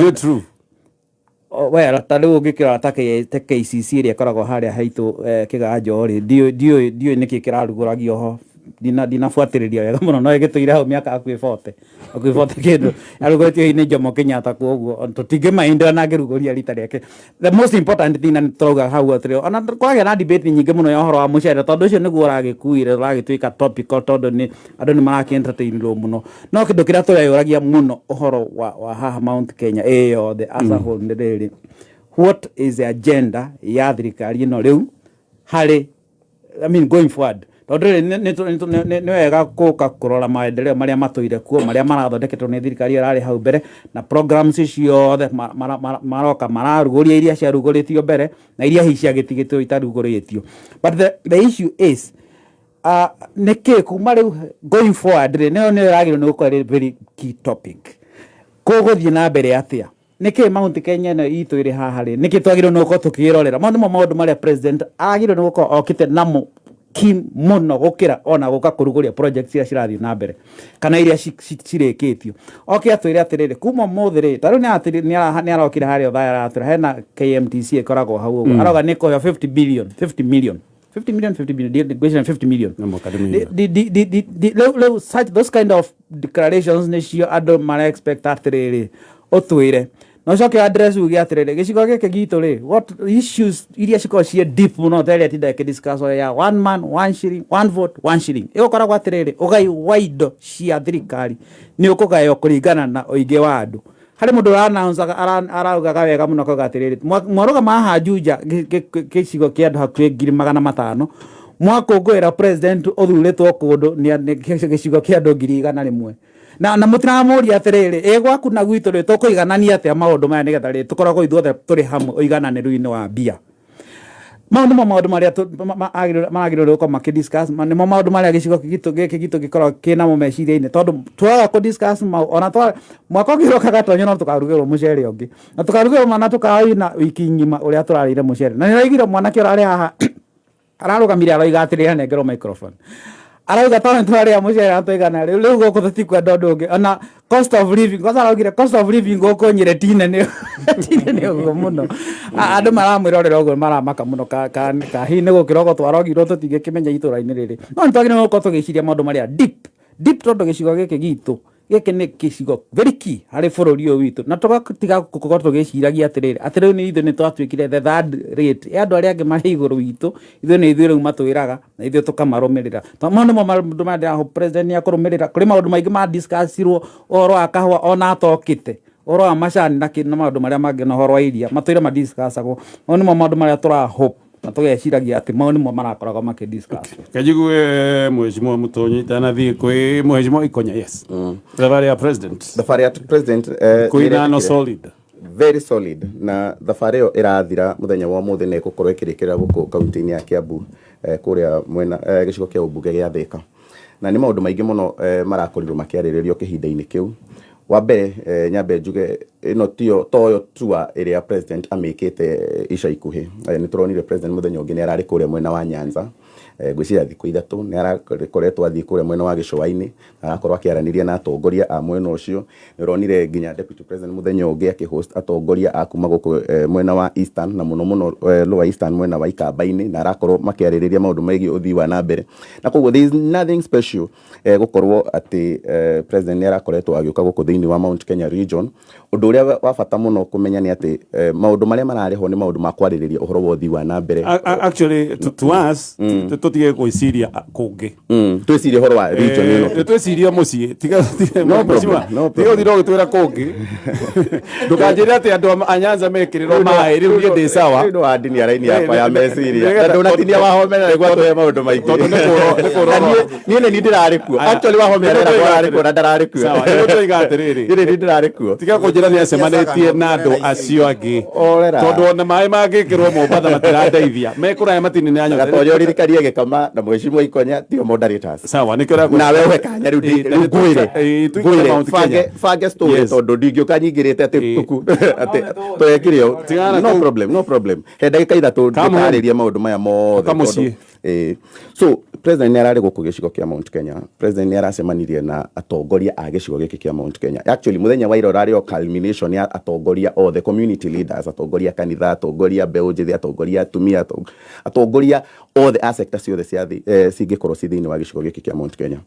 Is it true? Oh, well, ta rĩu ũngĩkĩrora ta KCC ĩrĩa ĩkoragwo harĩa haitũ Kĩganjo rĩ, ndiũĩ nĩkĩ kĩrarugũragio ho. Ndinabuatĩrĩria wega mũno, no ĩgĩtũire hau mĩaka hakuhĩ 40, hakuhĩ 40 kĩndũ, arugũrĩtio hihi nĩ Jomo Kenyatta. Koguo tũtingĩmainda ona angĩrugũria rita rĩake. The most important thing, na nĩ tũrauga hau atĩrĩ, ona kwagĩa na debate nyingĩ mũno ya ũhoro wa mũcere, tondũ ũcio nĩguo ũragĩkuire, ũragĩtuĩka topical, tondũ nĩ andũ nĩ marakĩ entertainirwo mũno. No kĩndũ kĩrĩa tũreyũragia mũno ũhoro wa haha Mount Kenya ĩ yothe as a whole nĩ rĩrĩ: what is the agenda ya thirikari ĩno rĩu harĩ, I mean, going forward? Tondũ rĩrĩ, nĩ wega gũka kũrora maendeleo marĩa matũire kuo, marĩa marathondeketwo nĩ thirikari ĩyo ĩrarĩ hau mbere, na programs ciothe maroka mararugũria, iria ciarugũrĩtio mbere na iria hihi ciagĩtigĩtwo itarugũrĩtio. But the issue is nĩkĩ kuma rĩu going forward rĩ, nĩyo ĩragĩrĩirwo nĩ gũkorwo ĩrĩ very key topic. Kũgũthiĩ na mbere atĩa? Nĩkĩ Mount Kenya ĩno itũ ĩrĩ haha rĩ, nĩkĩ twagĩrĩirwo nĩ gũkorwo tũkĩrorera? Mau nĩmo maũndũ marĩa president agĩrĩirwo nĩ gũkorwo okĩte namo keen mũno, gũkĩra ona gũka kũrugũria projects iria cirathiĩ na mbere kana iria cirĩkĩtio. Oke atwĩre atĩrĩrĩ, kuma ũmũthĩ rĩ, ta rĩu nĩ arokire harĩa Othaya, aratwĩra hena KMTC ĩkoragwo hau ũguo, arauga nĩ kũheo 50 billion, 50 million. 50 million, 50 million, ngwĩciria 50 million. Nĩ makadamia. Rĩu such those kind of declarations nĩcio andũ mara expect atĩrĩrĩ, ũtwĩre na ũcoke address uge atĩrĩrĩ, gĩcigo gĩkĩ gitũ rĩ, what issues iria cikoragwo ciĩ deep mũno ta ĩrĩa tinda ĩkĩdiscuss ya one man one shilling, one vote one shilling, ĩgũkoragwo atĩrĩrĩ, ũgai wa indo cia thirikari nĩ ũkũgaywo kũringana na ũingĩ wa andũ. Harĩ mũndũ ũranauncaga, araugaga wega mũno akauga atĩrĩrĩ, mwarũgama haha Juja, gĩcigo kĩa andũ hakuhĩ 500,000, mwakũngũĩra president ũthurĩtwo kũndũ nĩ gĩcigo kĩa andũ 100,000, na mũtiramũria atĩrĩrĩ, ĩ gwaku na gwitũ rĩ, tũkũiganania atĩa maũndũ maya nĩgetha rĩ tũkoragwo ithuothe tũrĩ hamwe ũigananĩru-inĩ wa mbia? Mau nĩmo maũndũ marĩa maragĩrĩirwo gũkorwo makĩdiscuss. Nĩmo maũndũ marĩa gĩcigo gitũ gĩkĩ gitũ gĩkoragwo kĩnamo meciria-inĩ, tondũ twaga kũdiscuss mau, ona twa mwaka ũngĩ ũroka Gatonyo no tũkarugĩrwo mũcere ũngĩ, na tũkarugĩrwo na tũkaina wiki ng'ima ũrĩa tũrarĩire mũcere. Na nĩraiguire mwanake ũrarĩ haha ararũgamire aroiga atĩrĩrĩ, anengerwo microphone, arauga tondũ twarĩa mũcere na twaigana, rĩu gũkũ tũtikwenda ũndũ ũngĩ, ona cost of living, kwanza araugire cost of living gũkũ Nyĩrĩ ti nene ũguo mũno. Andũ maramwĩrorera ũguo maramaka mũno, ka hihi nĩ gũkĩrogwo twarogirwo tũtingĩkĩmenya itũra-inĩ rĩrĩ. No nĩ twagĩrĩirwo gũkorwo tũgĩciria maũndũ marĩa deep deep, tondũ gĩcigo gĩkĩ gitũ gĩkĩ nĩ gĩcigo very key harĩ bũrũri ũyũ witũ, na tũgatiga gũkorwo tũgĩciragia atĩrĩrĩ, atĩ rĩu nĩ ithuĩ nĩ twatuĩkire the third rate ya andũ arĩa angĩ marĩ igũrũ witũ, ithuĩ nĩ ithuĩ rĩu matwĩraga na ithuĩ tũkamarũmĩrĩra. Mau nĩmo maũndũ marĩa ndĩrahope president nĩ akũrũmĩrĩra. Kũrĩ maũndũ maingĩ ma discussirwo, ũhoro wa kahũa ona atokĩte, ũhoro wa macani na maũndũ marĩa mangĩ, na ũhoro wa iria matũire madiscussagwo. Mau nĩmo maũndũ marĩa tũra hope na tũgeciragia atĩ mau nĩmo marakoragwo makĩdiscuss. Kajigue mheshimiwa Mutonyi itanathiĩ kwĩ mheshimiwa Ikonya. Yes, thabarĩ ya president. Thabarĩ ya president kwĩna no nĩĩrekĩkire. Solid. Very solid, na thabarĩ ĩyo ĩrathira mũthenya wa ũmũthĩ na ĩgũkorwo ĩkĩrĩkĩrĩra gũkũ kaunti-inĩ ya Kiambu, kũrĩa mwena gĩcigo kĩa ũmbunge gĩa Thĩka, na nĩ maũndũ maingĩ mũno marakorirwo makĩarĩrĩrio kĩhinda-inĩ kĩu. Wa mbere, nyambe njuge ĩno tiyo toyo tour ĩrĩa president amĩkĩte ica ikuhĩ. Nĩ tũronire president mũthenya ũngĩ nĩ ararĩ kũrĩa mwena wa Nyanza, ngwĩciria thikũ 3 nĩ arakoretwo athiĩ kũrĩa mwena wa gĩcũa-inĩ, arakorwo akĩaranĩria na atongoria a mwena ũcio. Nĩ ũronire nginya deputy president mũthenya ũngĩ akĩhost atongoria a kuma gũkũ mwena wa Eastern, na mũno mũno Lower Eastern, mwena wa Ikamba-inĩ, na arakorwo makĩarĩrĩria maũndũ megiĩ ũthii wa na mbere. Na koguo there is nothing special gũkorwo atĩ president nĩ arakoretwo agĩũka gũkũ thĩinĩ wa Mount Kenya region. Ũndũ ũrĩa wa bata mũno kũmenya nĩ atĩ maũndũ marĩa mararĩho nĩ maũndũ ma kwarĩrĩria ũhoro wa ũthii wa na mbere. Actually, to us, tũtige gwĩciria kũngĩ. Twĩcirie ũhoro wa region ĩno. Twĩcirie mũciĩ, tiga No problem, no tiga ũthire ũgĩtwĩra kũngĩ. Ndũkanjĩre atĩ andũ a Nyanza mekĩrĩrwo maĩ, rĩu niĩ ndĩ sawa. Rĩu nĩwandinia raini yakwa ya meciria, na ndũnatinia Wahome na nĩguo atũhe maũndũ maingĩ. Tondũ nĩ kũrorwo. Na niĩ nĩ niĩ ndĩrarĩ kuo. Aya. Actually, Wahome arera ararĩ kuo na ndararĩ kuo. Sawa, nĩguo tũiga atĩrĩrĩ. Niĩ nĩ niĩ ndĩrarĩ kuo. Tiga kũnjĩra nĩ acemanĩtie na andũ acio angĩ, Orera. tondũ ona maĩ mangĩkĩrwo Mombatha matirandeithia, mekũraya matinĩ nĩ anyota. Gatonyo, ũririkanie gĩkama na mheshimiwa Ikonya tio moderators. Sawa, nĩkĩo ũrakwĩra. Nawe ũhe kanya rĩu rĩu ngwĩre. Tuikare Ngwĩre, Mount Kenya. Bange story, tondũ ndingĩũka nyingĩrĩte atĩ tuku atĩ twekire ũũ. Tigana No kũu. problem, no problem. He ndagĩka 3 Come home. ndĩtarĩrie maũndũ maya mothe. Ũka mũciĩ. So president nĩ ararĩ gũkũ gĩcigo kĩa Mount Kenya. President nĩ aracemanirie na atongoria a gĩcigo gĩkĩ kĩa Mount Kenya. Actually, mũthenya wa ira ũrarĩ o culmination ya atongoria othe, community leaders, atongoria a kanitha, atongoria a mbeũ njĩthĩ, atongoria a atumia, atongoria othe a sector ciothe cia thĩ cingĩkorwo ci thĩinĩ wa gĩcigo gĩkĩ kĩa Mount Kenya.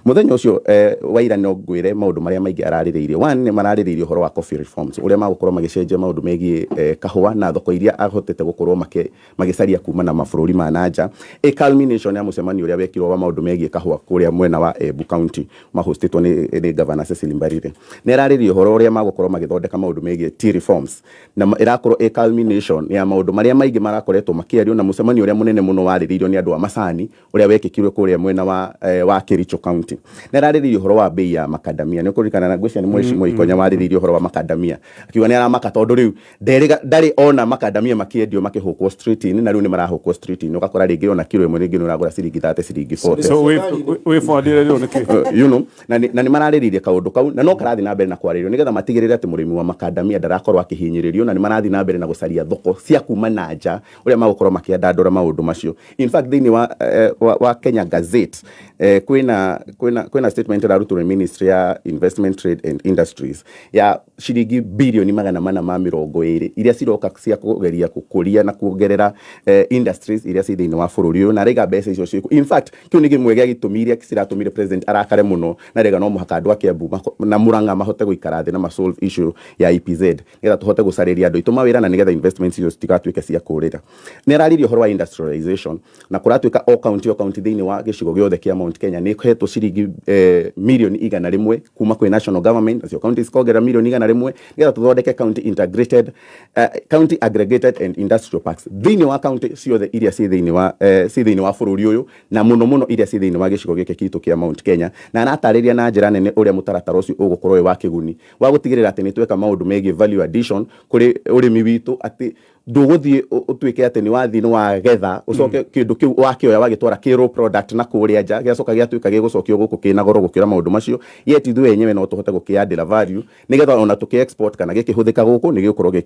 Mũthenya ũcio wa ira, no ngwĩre maũndũ marĩa maingĩ ararĩrĩirie. One, nĩ mararĩrĩirie ũhoro wa coffee reforms, ũrĩa magũkorwo magĩcenjia maũndũ megiĩ kahũa na thoko iria ahotete gũkorwo magĩcaria kuma na mabũrũri ma na nja, a culmination ya mũcemanio ũrĩa wekirwo wa maũndũ megiĩ kahũa kũrĩa mwena wa Embu County, mahostĩtwo nĩ Governor Cecily Mbarire. Nĩ ararĩrĩria ũhoro ũrĩa magũkorwo magĩthondeka maũndũ megiĩ tea reforms, na ĩrakorwo a culmination ya maũndũ marĩa maingĩ marakoretwo makĩario, na mũcemanio ũrĩa mũnene mũno warĩrĩirio nĩ andũ a macani ũrĩa wekĩkirwo kũrĩa mwena wa Kericho County. Nĩ ararĩrĩria ũhoro wa bei ya makadamia. Nĩ ũkũririkana na ngwĩciria nĩ mheshimiwa Ikonya warĩrĩirie ũhoro wa makadamia, akiuga nĩ aramaka tondũ rĩu ndarĩ ona makadamia makĩendio makĩhũkwo street-inĩ, na rĩu nĩ marahũkwo street-inĩ, ũgakora rĩngĩ ona kiro ĩmwe rĩngĩ nĩ ũragũra ciringi 30, ciringi 40. So wĩbwandĩre rĩu nĩkĩ? Na nĩ mararĩrĩria kaũndũ kau, na no karathiĩ na mbere na kwarĩrĩrio nĩgetha matigĩrĩre atĩ mũrĩmi wa makadamia ndarakorwo akĩhinyĩrĩrio, na nĩ marathiĩ na mbere na gũcaria thoko cia kuma na nja ũrĩa magũkorwo makĩandandũra maũndũ macio. In fact, thĩinĩ wa Kenya Gazette, kwĩna statement ĩrarutirwo nĩ Ministry ya Investment, Trade and Industries ya ciringi 420 billion iria ciroka cia kũgeria gũkũria na kuongerera industries iria ci thĩinĩ wa bũrũri ũyũ. ũyũ, na araiga mbeca icio ciĩkuo. In fact, kĩu nĩ kĩmwe gĩa gĩtũmi iria ciratũmire president arakare mũno, na araiga no mũhaka andũ a Kiambu na Murang'a mahote gũikara thĩ na ma solve issue ya EPZ nĩgetha tũhote gũcarĩria andũ aitũ mawĩra na nĩgetha investments icio citigatuĩke cia kũrĩra. Nĩ araririe ũhoro wa industrialization, na kũratuĩka o county o county thĩinĩ wa gĩcigo gĩothe kĩa Mount Kenya nĩ ĩhetwo ciringi mirioni 100 kuma kwĩ national government, nacio county cikongerera mirioni 100 nĩgetha tũthondeke county integrated county aggregated and industrial parks thĩinĩ wa county ciothe iria ciĩ thĩinĩ wa bũrũri ũyũ, na mũno mũno iria ciĩ thĩinĩ wa gĩcigo gĩkĩ kitũ kĩa Mount Kenya. Na aratarĩria na njĩra nene ũrĩa mũtaratara ũcio ũgũkorwo wĩ wa kĩguni wa gũtigĩrĩra atĩ nĩ tweka maũndũ megiĩ value addition kũrĩ ũrĩmi witũ, atĩ ndũgũthiĩ ũtuĩke atĩ nĩ wathiĩ nĩ wagetha, ũcoke kĩndũ kĩu wakĩoya wagĩtwara kĩ raw product na kũrĩa nja, gĩacoka gĩatuĩka gĩgũcokio gũkũ kĩna goro gũkĩra maũndũ macio, yet ithuĩ enyewe no tũhote gũkĩandĩra value nĩgetha ona tũkĩ export kana gĩkĩhũthĩka gũkũ nĩ gĩgũkorwo gĩ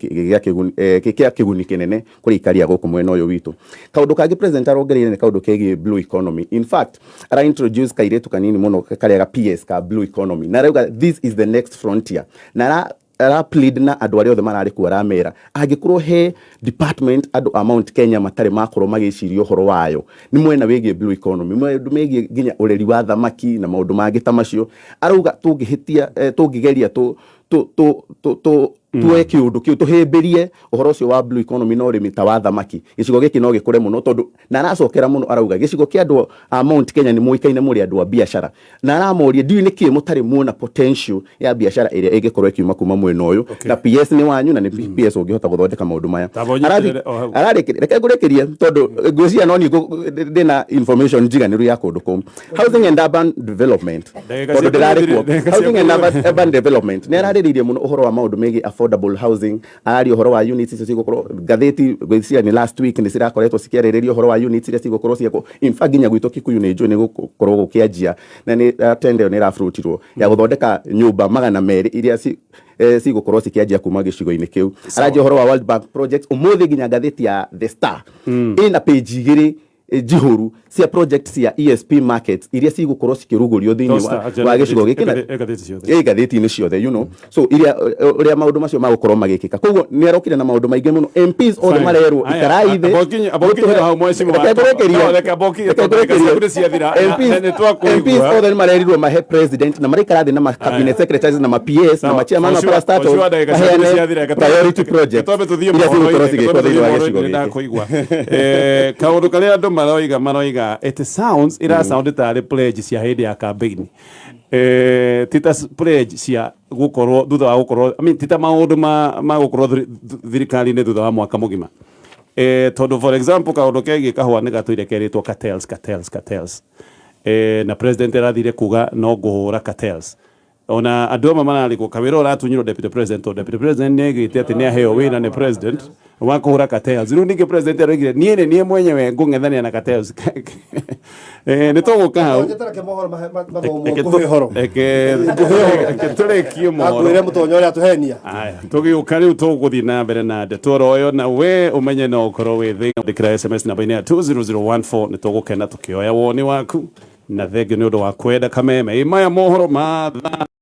kĩa kĩguni kĩnene kũrĩ aikari a gũkũ mwena ũyũ witũ. Kaũndũ kangĩ president arongereire nĩ kaũndũ kegiĩ blue economy. In fact, ara introduce kairĩtu kanini mũno karĩa ga PS ka blue economy, na arauga this is the next frontier, na ara plead na andũ arĩa othe mararĩ kuo, aramera angĩkorwo he department andũ a Mount Kenya matarĩ makorwo magĩciria ũhoro wayo, nĩ mwena wĩgiĩ blue economy, maũndũ megiĩ nginya ũreri wa thamaki na maũndũ mangĩ ta macio. Arauga tũngĩhĩtia, tũngĩgeria tũ tũ tũ tũ tũ tuoe kĩũndũ kĩu, tũhĩmbĩrie ũhoro ũcio wa blue economy na ũrĩmi ta wa thamaki, gĩcigo gĩkĩ no gĩkũre mũno. Tondũ na aracokera mũno, arauga gĩcigo kĩa andũ a Mount Kenya nĩ mũĩkaine mũrĩ andũ a biacara, na aramoria, ndiũĩ nĩkĩ mũtarĩ muona potential ya biacara ĩrĩa ĩngĩkorwo ĩkiuma kuma mwena ũyũ, na PS nĩ wanyu na nĩ PS ũngĩhota gũthondeka maũndũ maya. Tamba ũnyitĩrĩre o hau. Reke ngũrĩkĩrie, tondũ ngwĩciria no niĩ ndĩna information njiganĩru ya kũndũ kũu. Housing and urban development, Ndagĩka tondũ ciaku ndĩrarĩ nĩ kuo, ndagĩka housing and ciaku urban development, nĩ ararĩrĩirie mũno ũhoro wa maũndũ megiĩ affordable housing. Araria ũhoro wa units icio cigũkorwo, ngathĩti ngwĩciria nĩ last week nĩ cirakoretwo cikĩarĩrĩria ũhoro wa units iria cigũkorwo ciakwo. In fact, nginya gwitũ Kikuyu nĩ njũĩ nĩ gũkorwo gũkĩanjia, na nĩ tender ĩyo nĩ ĩrabrutirwo ya gũthondeka nyũmba 200 iria cigũkorwo cikĩanjia kuma gĩcigo-inĩ kĩu. Aranjia ũhoro wa World Bank projects. Ũmũthĩ nginya ngathĩti ya The Star ĩna page 2 njihũru cia project cia ESP markets iria cigũkorwo cikĩrugũrio thĩinĩ wa gĩcigo gĩkĩ Ngathĩti ciothe. Ĩ ngathĩti-inĩ ciothe, so iria ũrĩa maũndũ macio magũkorwo magĩkĩka. Koguo nĩ arokire na maũndũ maingĩ mũno. MPs othe Fine. marerwo Aya, ikarai thĩ. Amba ũkinyĩre hau, mheshimiwa. Reke ngũrĩkĩrie. No, reke amba ũkinye, Reke tondũ ndagĩka ngũrĩkĩrie. ciaku nĩ ciathira, na nĩ twakũigua. MPs othe nĩ marerirwo mahe president na maraikara thĩ na ma cabinet secretaries na ma PS na ma chairman wa parastatals Mheshimiwa, ndagĩka ciaku nĩ maheane ciathira, reke priority projects twambe tũthiĩ iria cigũkorwo mohoro-inĩ, cigĩkwo twambe thĩinĩ tũthiĩ wa mohoro-inĩ, gĩcigo nĩ gĩkĩ. ndakũigua. Kaũndũ karĩa andũ maroiga it sounds ira sound tarĩ pledge cia hĩndĩ ya campaign, ti ta pledge cia gũkorwo thutha wa gũkorwo, I mean, ti ta maũndũ ma gũkorwo thirikari-inĩ thutha wa mwaka mũgima, tondũ for example, kaũndũ kegiĩ kahũa nĩ gatũire kerĩtwo cartels, cartels, cartels, na president arathire kuga no ngũhũra cartels. Ona andũ amwe mararigwo kawĩra ũratunyirwo deputy president, tondũ deputy president nĩ aigĩte atĩ nĩ aheo wĩra nĩ president wa kũhũra cartels. Rĩu ningĩ president aroigire, niĩ nĩ niĩ mwenyewe ngũng'ethania na cartels. Nĩ tũgũka hau. Njetereke mohoro mathomwo. Reke Ngũhe ũhoro. Reke tũrĩkie mohoro. Akwĩre mũtonyo ũrĩa atũhenia. Aya, tũgĩũka rĩu tũgũthiĩ na mbere na ndeto oro ĩyo, na we ũmenye no ũkorwo wĩ thĩ ndĩkĩra SMS namba-inĩ ya 20014. Nĩ tũgũkena tũkĩoya woni waku, na thengio nĩ ũndũ wa kwenda kameme. Ĩ maya mohoro ma thaa